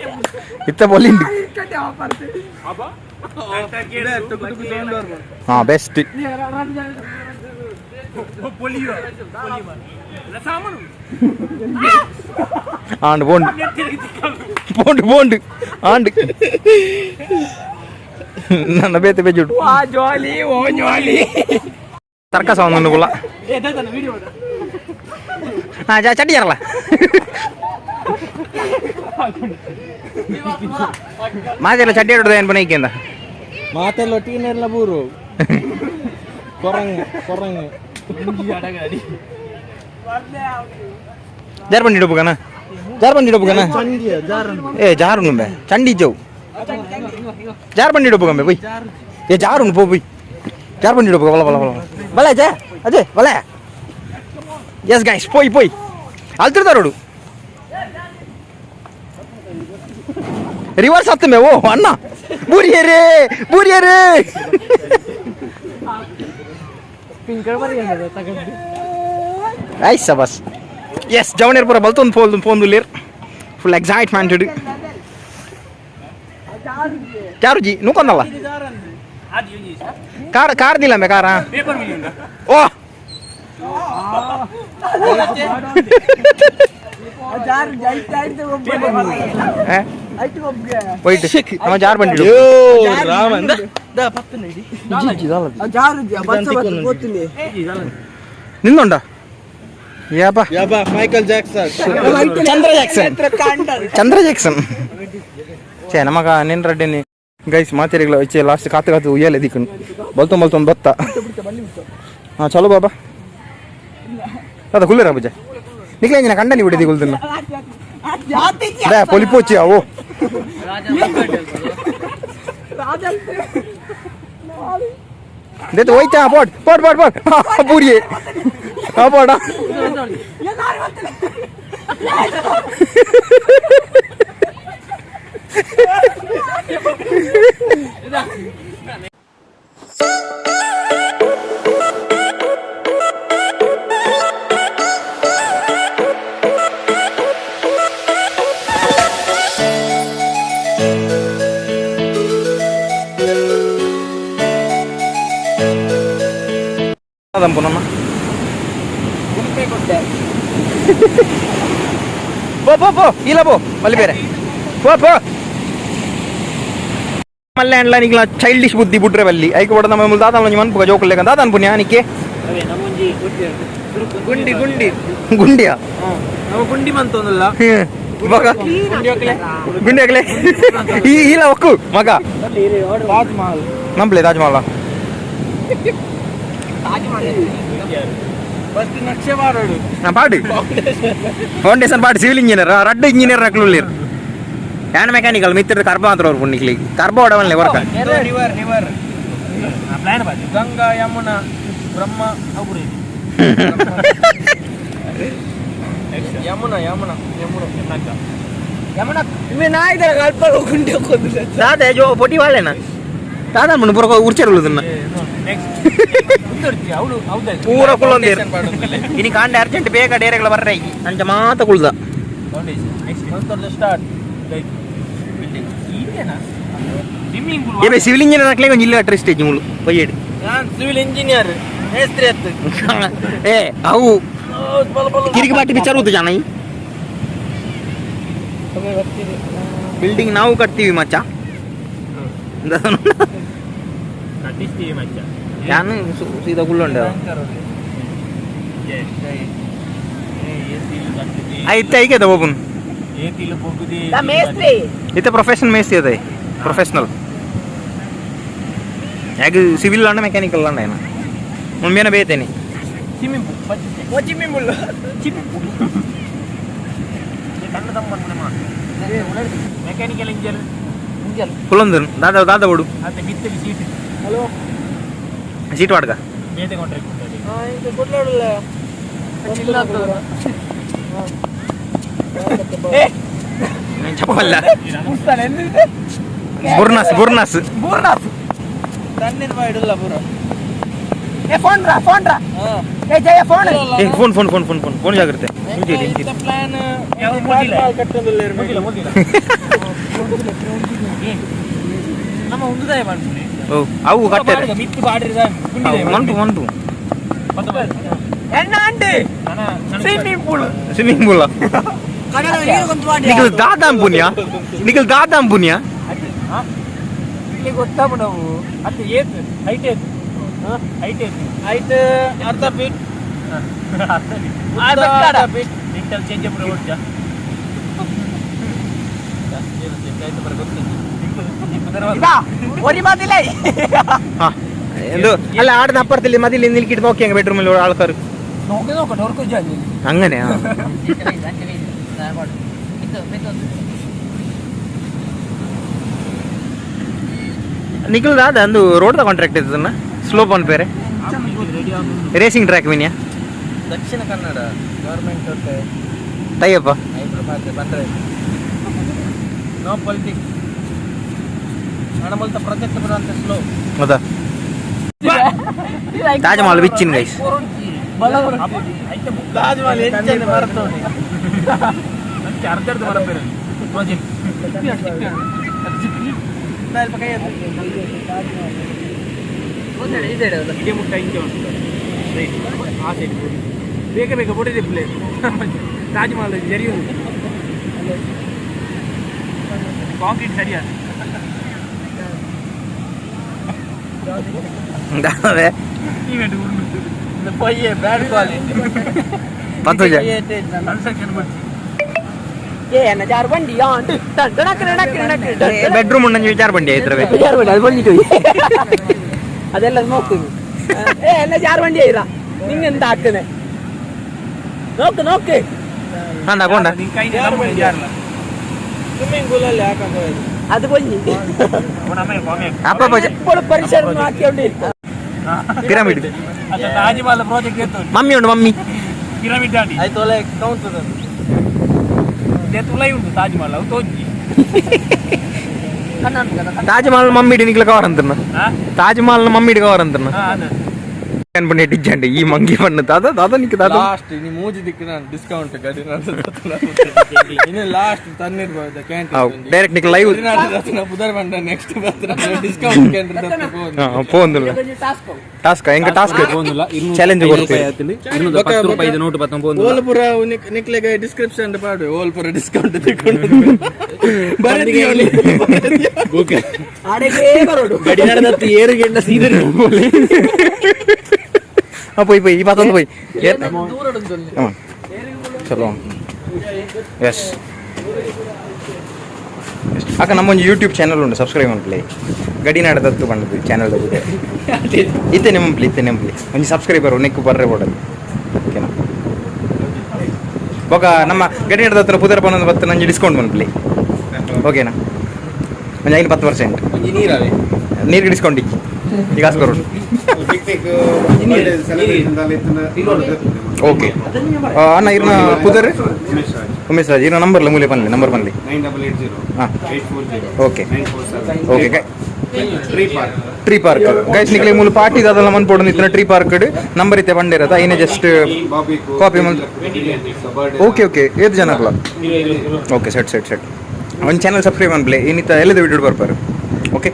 ಇತ್ತ ಬೊಲ್ಲಿಂಡು. ಹಾ ಬೆಸ್ಟ್. ಆಂಡ್ ಬೋಂಡು ಬೋಂಡು ಬೋಂಡು ಆಂಡ್ ನನ್ನ ಬೇತೆ ಬೇಜುಡು ಜಾಲಿ ಓ ಜಾಲಿ. ಸರ್ಕಸ್ ಅವನು ಕುಲ್ಲ ಹಾಂ ಜಾ ಚಡ್ಡಿ ಯಾರಲ್ಲ ಮಾತೆಲ್ಲ ಚಡ್ಡಿ ಆಡೋದು ಏನು ಬನ ಈಕೆಂದ. ಮಾತೆಲ್ಲ ಒಟ್ಟಿಗೆ ಬೂರು ಕೊರಂಗ್ ಕೊರಂಗ್. ಜಾರ್ ಬಂಡಿ ಇಡಬೋಗನ ಜಾರ್ ಬಂಡಿ ಇಡಬೋಗನ ಏ ಜಾರು ಬೇ ಚಂಡಿ ಜೌ ಜಾರ್ ಬಂಡಿ ಇಡಬೋಗಂಬೆ ಬೈ ಏ ಜಾರು ಪೋ ಬೈ ಜಾರ್ ಬಂಡಿ ಇಡಬೋಗ ಬಲ ಬಲ ಬಲ ಬಲ ಅಜಯ್ ಅಜಯ್ ಬಲ. ಎಸ್ ಗೈಸ್ ಪೋಯ್ ಪೋಯ್ ಅಲ್ತಿರ್ತಾರೋಡು ರಿವರ್ಸ್ ಹತ್ತಮೆ ಓ ಅಣ್ಣ ಬೂರಿಯರೇ ಬೂರಿಯರೇ. ಐಸ್ ಬಸ್ ಎಸ್ ಜವನೇರ್ ಪೂರ ಬಲ್ತೊಂದು ಫೋನ್ ಫೋನ್ ದುಲ್ಲೇರ್ ಫುಲ್ ಎಕ್ಸೈಟ್ಮೆಂಟ್ ಚಾರುಜಿ ನೂಕೊಂದಲ್ಲ ಕಾರ್ ಕಾರ್ ದಿಲ್ಲ ಮೇ ಕಾರ ಓ ಹೋಯ್ತು ನಮ್ಮ ಜಾರ್ ಬಂಡಿ ನಿಂದೊಂಡ ಯಾಪ Michael Jackson Chandra Jackson Chandra Jackson ಛೇ ನಮಗ ನಿನ್ ರಡ್ಡಿನಿ ಗೈಸ್ ಮಾತಿರಿಗಳ ಇಚ್ಚೆ ಲಾಸ್ಟ್ ಕಾತು ಕಾತು ಉಯ್ಯಾಲೆ ದಿಕ್ಕುಂಡು ಬಲ್ತೊಂದು ಬಲ್ತೊಂದು ಬತ್ತ. ಹಾಂ ಚಲೋ ಬಾಬಾ ಅದ ಕುಲ್ಲರ ಪೂಜೆ ನಿಕ್ಲೆ ಕಂಡನಿ ಬಿಡಿದಿ ಕುಲ್ದನ್ನ ಬೇ ಪೊಲಿಪೋಚಿ ಅವು ದೇತು ಹೋಯ್ತಾ pot pot pot pot ಪೂರಿಯೇ ಆ ಪೋಡ. ನಮ್ಮ ಪೋ ಪೋ ಪೋ ಇಲ್ಲ ಪೋ ಮಲ್ಲಿ ಬೇರೆ ಪೋ ಪೋ ಮಲ್ಲೆ ಅಂಡ್ಲ ನಿಗ್ಲ ಚೈಲ್ಡಿಶ್ ಬುದ್ಧಿ ಬುಡ್ರೆ ಬಲ್ಲಿ ಐಕ್ ಬಡ ನಮ್ಮ ದಾದಾನ ಒಂಜಿ ಮನ್ಪುಗ ಜೋಕುಲ್ಲೇಕ ದಾದಾನ ಪುಣ್ಯ ನಿಕ್ಕೆ. ಗುಂಡಿ ಗುಂಡಿ. ಗುಂಡಿಯಾ? ನಮ್ಮ ಗುಂಡಿ ಮಂತೊಂದಲ್ಲ. ಮಗ ಗುಂಡಿ ಆಗಲೇ ಈ ಇಲ್ಲ ಒಕ್ಕು ಮಗ. ತಾಜ್ ಮಹಲ್. ನಂಬ್ಲೆ ತಾಜ್ ಮಹಲ್. ಫಸ್ಟ್ ನಕ್ಷೆ ಮಾಡೋಡು. ನಾ ಪಾಡು ಫೌಂಡೇಶನ್ ಪಾಡು ಸಿವಿಲ್ ಇಂಜಿನಿಯರ್ ರಡ್ಡು ಇಂಜಿನಿಯರ್ ಅಕ್ಲು ಯಾನ್ ಮೆಕ್ಯಾನಿಕಲ್ ಮಿತ್ರ ಕರ್ಬ ಮಾತ್ರ ಅವ್ರು ಪುಣ್ಣಿಕ್ಲಿ ಕರ್ಬ ಒಡವನ್ಲೆ work. River river plan Ganga Yamuna Brahma ಅವ್ರು ಯಮುನಾ ಯಮುನಾ ಯಮುನಾ. ಗುಂಡಿ ದಾದ ಜೋ ಪೊಟಿ ವಾಲೆನಾ ದಾದ ಮಣ್ಣು ಪೂರ ಉರ್ಚೇರ್ ಉಳ್ಳುದನ್ನ ಪೂರ ಕುಳ್ಳೊಂದೇರು ಇನಿ ಕಾಂಡೆ ಅರ್ಜೆಂಟ್ ಬೇಗ ಡೇರೆಗಳ ಬರ್ರೆ ಅಂಚ ಮಾತ ಕುಳ್ದ. ಸ್ಟಾರ್ಟ್ ಏ ಸಿವಿಲ್ ಇಂಜಿನಿಯರ್ ಹಾಕ್ಲೆ ಒಂಜಿ ಇಲ್ಲ ಅಟ್ರೆಸ್ಟ್ ಮುಳು ಪೊಯ್ಯೇಡು. ನಾನು ಸಿವಿಲ್ ಇಂಜಿನಿಯರ್ ಮೇಸ್ತ್ರಿ ಅತ್ತು. ಏ ಅವು ಕಿರಿಕಿ ಬಾಟಿ ಪಿಕ್ಚರ್ ಊತು ಜಾನ. Building ನಾವು ಕಟ್ತೀವಿ ಮಚ್ಚ. ಕಟ್ಟಿಸ್ತೀವಿ ಮಚ್ಚ. ನಾನು ಸೀದಾ ಕುಲ್ಲುಂಡೆ. ಇತ್ತೆ ಐಕೆದ ಓಪನ್. ಏತಿಲ್ಲ ಪೊಗ್ಗುದಿ. ಇತ್ತೆ ಪ್ರೊಫೆಷನ್ ಮೇಸ್ತಿ ಅದೇ, ಪ್ರೊಫೆಷನಲ್. ಯಾಕೆ ಸಿವಿಲ್ ಅಂಡ ಮೆಕ್ಯಾನಿಕಲ್ ಅಂಡ ಏನ ಮುಂಬೇನ ಬೇತೇನೆ. ಸ್ವಿಮ್ಮಿಂಗ್ ಪೂಲ್, ಚಿಮ್ಮಿಂಗ್ ಪೂಲ್. ಕಣ್ಣು ತಮ್ಮ ಮೆಕ್ಯಾನಿಕಲ್ ಇಂಜಿನಿಯರ್. ಕುಲ್ಲೊಂದು ದಾದಾ ದಾದಾ ಓಡು. ಅತ್ತೆ ಮಿತ್ತಲಿ seat. Hello. Seat ವಾಡ್ಗ. ಬೇತೆ ಕಾಂಟ್ರಾಕ್ಟ್. ಚಪ್ಪಲ್ಲ. ಬುರ್ನಾಸ್ ಬುರ್ನಾಸ್. ತಣ್ಣೀರ್ ಬಾಯ್ಡಿಲ್ಲ ಪೂರ. ಏ ಫೋನ್ ರಾ, ಫೋನ್ ರಾ, ಏ ಜಯ ಫೋನ್. ಏ phone phone phone phone phone phone, ಜಾಗ್ರತೆ. ಪ್ಲಾನ್. ಮುಗಿಲ್ಲ ಮುಗಿಲ್ಲ. ನಮ್ಮ ಉಂದುದಾಯ ಮಾಡ್ತೀನಿ. ಓ ಅವು ಕಟ್ಟೆ. ಮಿತ್ತು ಬಾಡ್ರಿ. ಮನ್ಪು ಮನ್ಪು. ಎಣ್ಣ ಅಂಡಿ swimming pool. Swimming pool. Nikhil ದಾದಾಂ ಪುಣ್ಯ, ನಿಖಲ್ ದಾದಾಂ ಪುಣ್ಯ. ಇಲ್ಲಿ ಗೊತ್ತಾಪ ನಾವು. ಅತ್ತೆ ಏತ್ ಹೈಟ್? ಏತ್ ಹೈಟ್? ಏತ್ ಹೈಟ್ ಅರ್ಧ ಫೀಟ್. ಅರ್ಧ feet lintel change ಓಡ್ಜ. ಒರಿ ಮಾತಿಲ್ಲ. ಹಾ ಎಂದು ಅಲ್ಲ ಆಡದ ಅಪ್ಪರ್ತಿಲ್ಲ ಮದಿಲಿ ನಿಲ್ಕಿಟ್ಟು ನೋಕಿ ಹಂಗೆ ಬೆಡ್ರೂಮಲ್ಲಿ ಆಳ್ಕಾರು. ನೋಕೆ ನೋಕ ಡೋರ್ಕೊ ಜಾಲಿ. ಹಂಗನೆ. ನಿಖಲ್ ದಾದ ಅಂದು ರೋಡ್ದ ಕಾಂಟ್ರಾಕ್ಟ್ ಇದ್ದದನ್ನ ಸ್ಲೋಪ್ ಅನ್ ಬೇರೆ racing track Vinya. Dakshina Kannada government. ತಯ್ಯಪ್ಪ. ಬಂದ್ರೆ ನೋ ಪೊಲಿಟಿಕ್ಸ್ ನಡಮಲ್ತ ಪ್ರಾಜೆಕ್ಟ್ ಬರುವಂತ ಸ್ಲೋ. ಹೌದಾ? ತಾಜ್ ಮಹಲ್ ಬಿಚ್ಚಿನ್ ಗೈಸ್. ತಾಜ್ ಮಹಲ್ ಎಂಚನೆ ಮರ್ತೋಡಿ. ಅರ್ಧ ಅರ್ಧ ಮರ ಪ್ರಾಜೆಕ್ಟ್. ಇದೇ ಮುಟ್ಟ ಇಂಚೆ ಉಂಟು ರೈಟ್ ಆ ಸೈಡ್. ಬೇಗ ಬೇಗ ಬೊಡಿದೆ ಪ್ಲೇಸ್. ತಾಜ್ ಮಹಲ್ ಜರಿಯುವುದು ಕಾಂಕ್ರೀಟ್ ಸರಿಯಾದ. ಪೊಯ್ಯೆ ಬ್ಯಾಡ್ ಕ್ವಾಲಿಟಿ. ಪತ್ತು ಜ. ಕನ್ಸ್ಟ್ರಕ್ಷನ್ ಬರ್ತಿ. ಏ ಎನ್ನ ಜಾರು ಬಂಡಿ ಆಂಡು ಡಣಕ್ ಡಣಕ್ ಡಣಕ್. ಬೆಡ್ರೂಮ್ ಉಂಡು ವಿಚಾರ ಬಂಡಿ ಆಯ್ತು. ಜಾರು ಬಂಡಿ ಅದು ಬಂದಿಟ್ಟು ಅದೆಲ್ಲ ನೋಕ್ತೀನಿ. ಏ ಎಲ್ಲ ಜಾರು ಬಂಡಿ ಐರಾ ನಿಂಗೆಂತ ಆಗ್ತದೆ? ನೋಕು ನೋಕು. ಹಾಂ ತಗೊಂಡ. ನಿನ್ ಕೈ ಯಾರಲ್ಲ. ಸ್ವಿಮ್ಮಿಂಗ್ ಪೂಲ್ ಅಲ್ಲಿ ಹಾಕಂತ. ಅದು ಬನ್ನಿ. ಅಪ್ಪ. ഇപ്പോൾ ಪರಿಸರ ಹಾಕಿ. ಪಿರಮಿಡ್. ಅತ್ತ ತಾಜ್ ಮಹಲ್ ಪ್ರಾಜೆಕ್ಟ್ ಇತ್ತು. ಮಮ್ಮಿ ಉಂಡು ಮಮ್ಮಿ. ಪಿರಮಿಡ್ ಆಡಿ. ಆಯ್ತು ಒಳ್ಳೆ ಕೌಂಟ್. ಇದೇ ತುಲೈ ಉಂಟು ತಾಜ್ ಮಹಲ್ ಅವು ತೋಜಿ. Taj Mahal mummy ನಿಕ್ಲ cover ಅಂತನ್ನ. Taj Mahal mummy cover ಅಂತನ್ನ. ಅದೇ. ಅನ್ಪಂడి ಡಿಜ್ಜಂడి ಈ ಮಂಗಿ ಪಣ್ಣು ದಾದಾ ದಾದಾ ನಿಕ್ ದಾದಾ. ಲಾಸ್ಟ್ ಇನಿ ಮೂಜಿ ದಿಕ್ಕು ನಾನು ಡಿಸ್ಕೌಂಟ್ ಗಡಿ ಇನ್ನು ಲಾಸ್ಟ್ ತಣ್ಣೀರ್ ಬಾವಿದ ಕ್ಯಾಂಟೀನ್. ಡೈರೆಕ್ಟ್ ನಿಕ್ ಲೈವ್. ಪುದರ್ ಬಂಡ ನೆಕ್ಸ್ಟ್ ಬರ್ತಾರೆ ಡಿಸ್ಕೌಂಟ್ ಕ್ಯಾಂಟೀನ್. ಫೋನ್ ಟಾಸ್ಕ್ ಎಂಕ ಟಾಸ್ಕ್ ಚಾಲೆಂಜ್ ಕೊಡ್ತೀವಿ. 210 ರೂಪಾಯಿ ನೋಟು ಪತ್ತೊಂಬತ್ತು. ಓಲ್ಪುರ ನಿಕ್ಲೆಗೆ ಡಿಸ್ಕ್ರಿಪ್ಷನ್ ಪಾಡು ಓಲ್ಪುರ ಡಿಸ್ಕೌಂಟ್ ತಿಕ್ಕೊಂಡು ಬರದಿ. ಆಡೆಗೆ ಬರೋಡು. ಗಡಿನಾಡದತ್ತು ಏರುಗೆಂಡ ಸೀದರಿ. ಆ ಪೋಯಿ ಪೋಯಿ ಈ ಪತ್ತೊಂದು ಪೋಯಿ. ಚಲೋ. ಎಸ್ ಅಕ್ಕ, ನಮ್ಮೊಂದು ಯೂಟ್ಯೂಬ್ ಚಾನಲ್ ಉಂಟು, ಸಬ್ಸ್ಕ್ರೈಬ್ ಮನ್ಪುಲೆ. ಗಡಿನಾಡ ದತ್ತು ಪಂಡದು ಚಾನಲ್ ಇತ್ತೆ ನೆಂಪ್ಲಿ, ಇತ್ತೆ ನೆಂಪ್ಲಿ. ಒಂಜಿ ಸಬ್ಸ್ಕ್ರೈಬರ್ ನೆಕ್ಕು ಬರ್ರೆ ಬೋಡದು, ಓಕೆನಾ? ಬೊಕ ನಮ್ಮ ಗಡಿನಾಡ ದತ್ತನ ಪುದರ್ ಪನ್ನೊಂದು ಬತ್ತು ನಂಜಿ ಡಿಸ್ಕೌಂಟ್ ಮನ್ಪುಲೆ, ಓಕೆನಾ? ಒಂಜಿ 5 10% ಒಂಜಿ ನೀರವೇ. ನೀರಿಗೆ ಡಿಸ್ಕೌಂಟ್ ಇಕ್ಕಿ ಈಗ ಕಾಸು ಕೊರೊಡು. ಓಕೆ ಅಣ್ಣ, ಇರ್ನ ಪುದರ್? ಉಮೇಶ್ ರಾಜ್. ಇರ್ನ ನಂಬರ್ಲ ಮೂಲೆ ಪನ್ಲಿ, ನಂಬರ್ ಪನ್ಲಿ. 9880 ಹಾಂ. 840 okay. 947. Okay. Tree park. Tree park guys, ನಿಕ್ಲೆ ಮೂಲು ಪಾರ್ಟಿ ದಾದಲ್ಲ ಮನ್ಪೊಡು ಇತ್ತಿನ tree park number ಇತ್ತೆ ಬಂಡಿರತ್ತ ಐನೆ just copy. Okay okay, ಏತ್ ಜನಕ್ಲ? Okay, set set set. ಒಂದು ಚಾನಲ್ ಸಬ್ಸ್ಕ್ರೈಬ್ ಅನ್ಪ್ಲೆ. ಇನ್ನಿತ್ತ ಎಲ್ಲದ ವಿಡಿಯೋ ಬರ್ಪಾರು. ಓಕೆ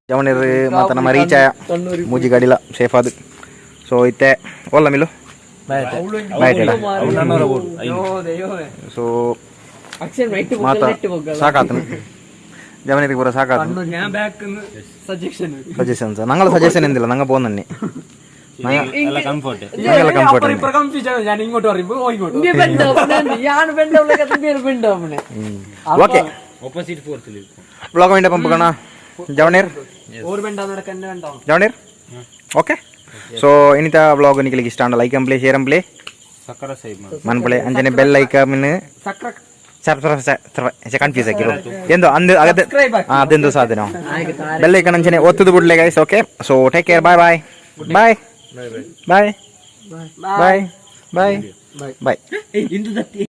ಜವನಿರ್ ಮಾತ ನಮ್ಮ ರೀಚ್ ಆಯ. ಮೂಜಿ ಗಾಡಿಲ ಸೇಫ್ ಅದು. ಸೊ ಇತ್ತೆ ಒಲ್ಲ ಮಿಲು ಬಾಯ್ಟೆಡ. ಸೊ ಮಾತ ಸಾಕಾತನ ಜವನಿಗೆ ಪೂರ ಸಾಕಾತನ. ഞാൻ ബാക്ക് സജഷൻ. ಸಜೆಷನ್ಸ್, ನಂಗಳ ಸಜೆಷನ್ ಎಂದಿಲ್ಲ, ನಂಗೆ പോന്നെ. ಕಂಫರ್ಟ್. ನಂಗೆಲ್ಲ ಕಂಫರ್ಟ್. കൺഫ്യൂഷൻ. ഞാൻ ഇങ്ങോട്ട് പറയുമ്പോ ഓ ഇങ്ങോട്ട്. ಓಕೆ. Opposite force. ಬ್ಲಾಗ್ ವೇಂಡ ಪಂಪಕಣ ಜವನೇರ್. ഓർ വേണ്ട, നടക്കാൻ വേണ്ട. ಜವನೇರ್, ಓಕೆ. ಸೊ ಇನ್ನಿತ ಬ್ಲಾಗ್ ನಿಖಲಿಗೆ ಇಷ್ಟ ಲೈಕ್ ಅಂಪ್ಲೆ, ಶೇರ್ ಅಂಪ್ಲೆ, ಸಕ್ಕರ ಸೈಬ್. ಮನ್ಪಳೆ. ಅಂಚನೆ bell icon sir sir confuse ಆಗಿರೋ ಎಂದು ಅಂದು ಅದೇ ಅದೆಂದು ಸಾಧನ ಬೆಲ್ ಐಕನ್ ಅಂಚನೆ ಒತ್ತದು ಬಿಡ್ಲೆ guys. Okay, so take care, bye bye bye bye bye bye bye. ಇಂದು ದತ್ತಿ.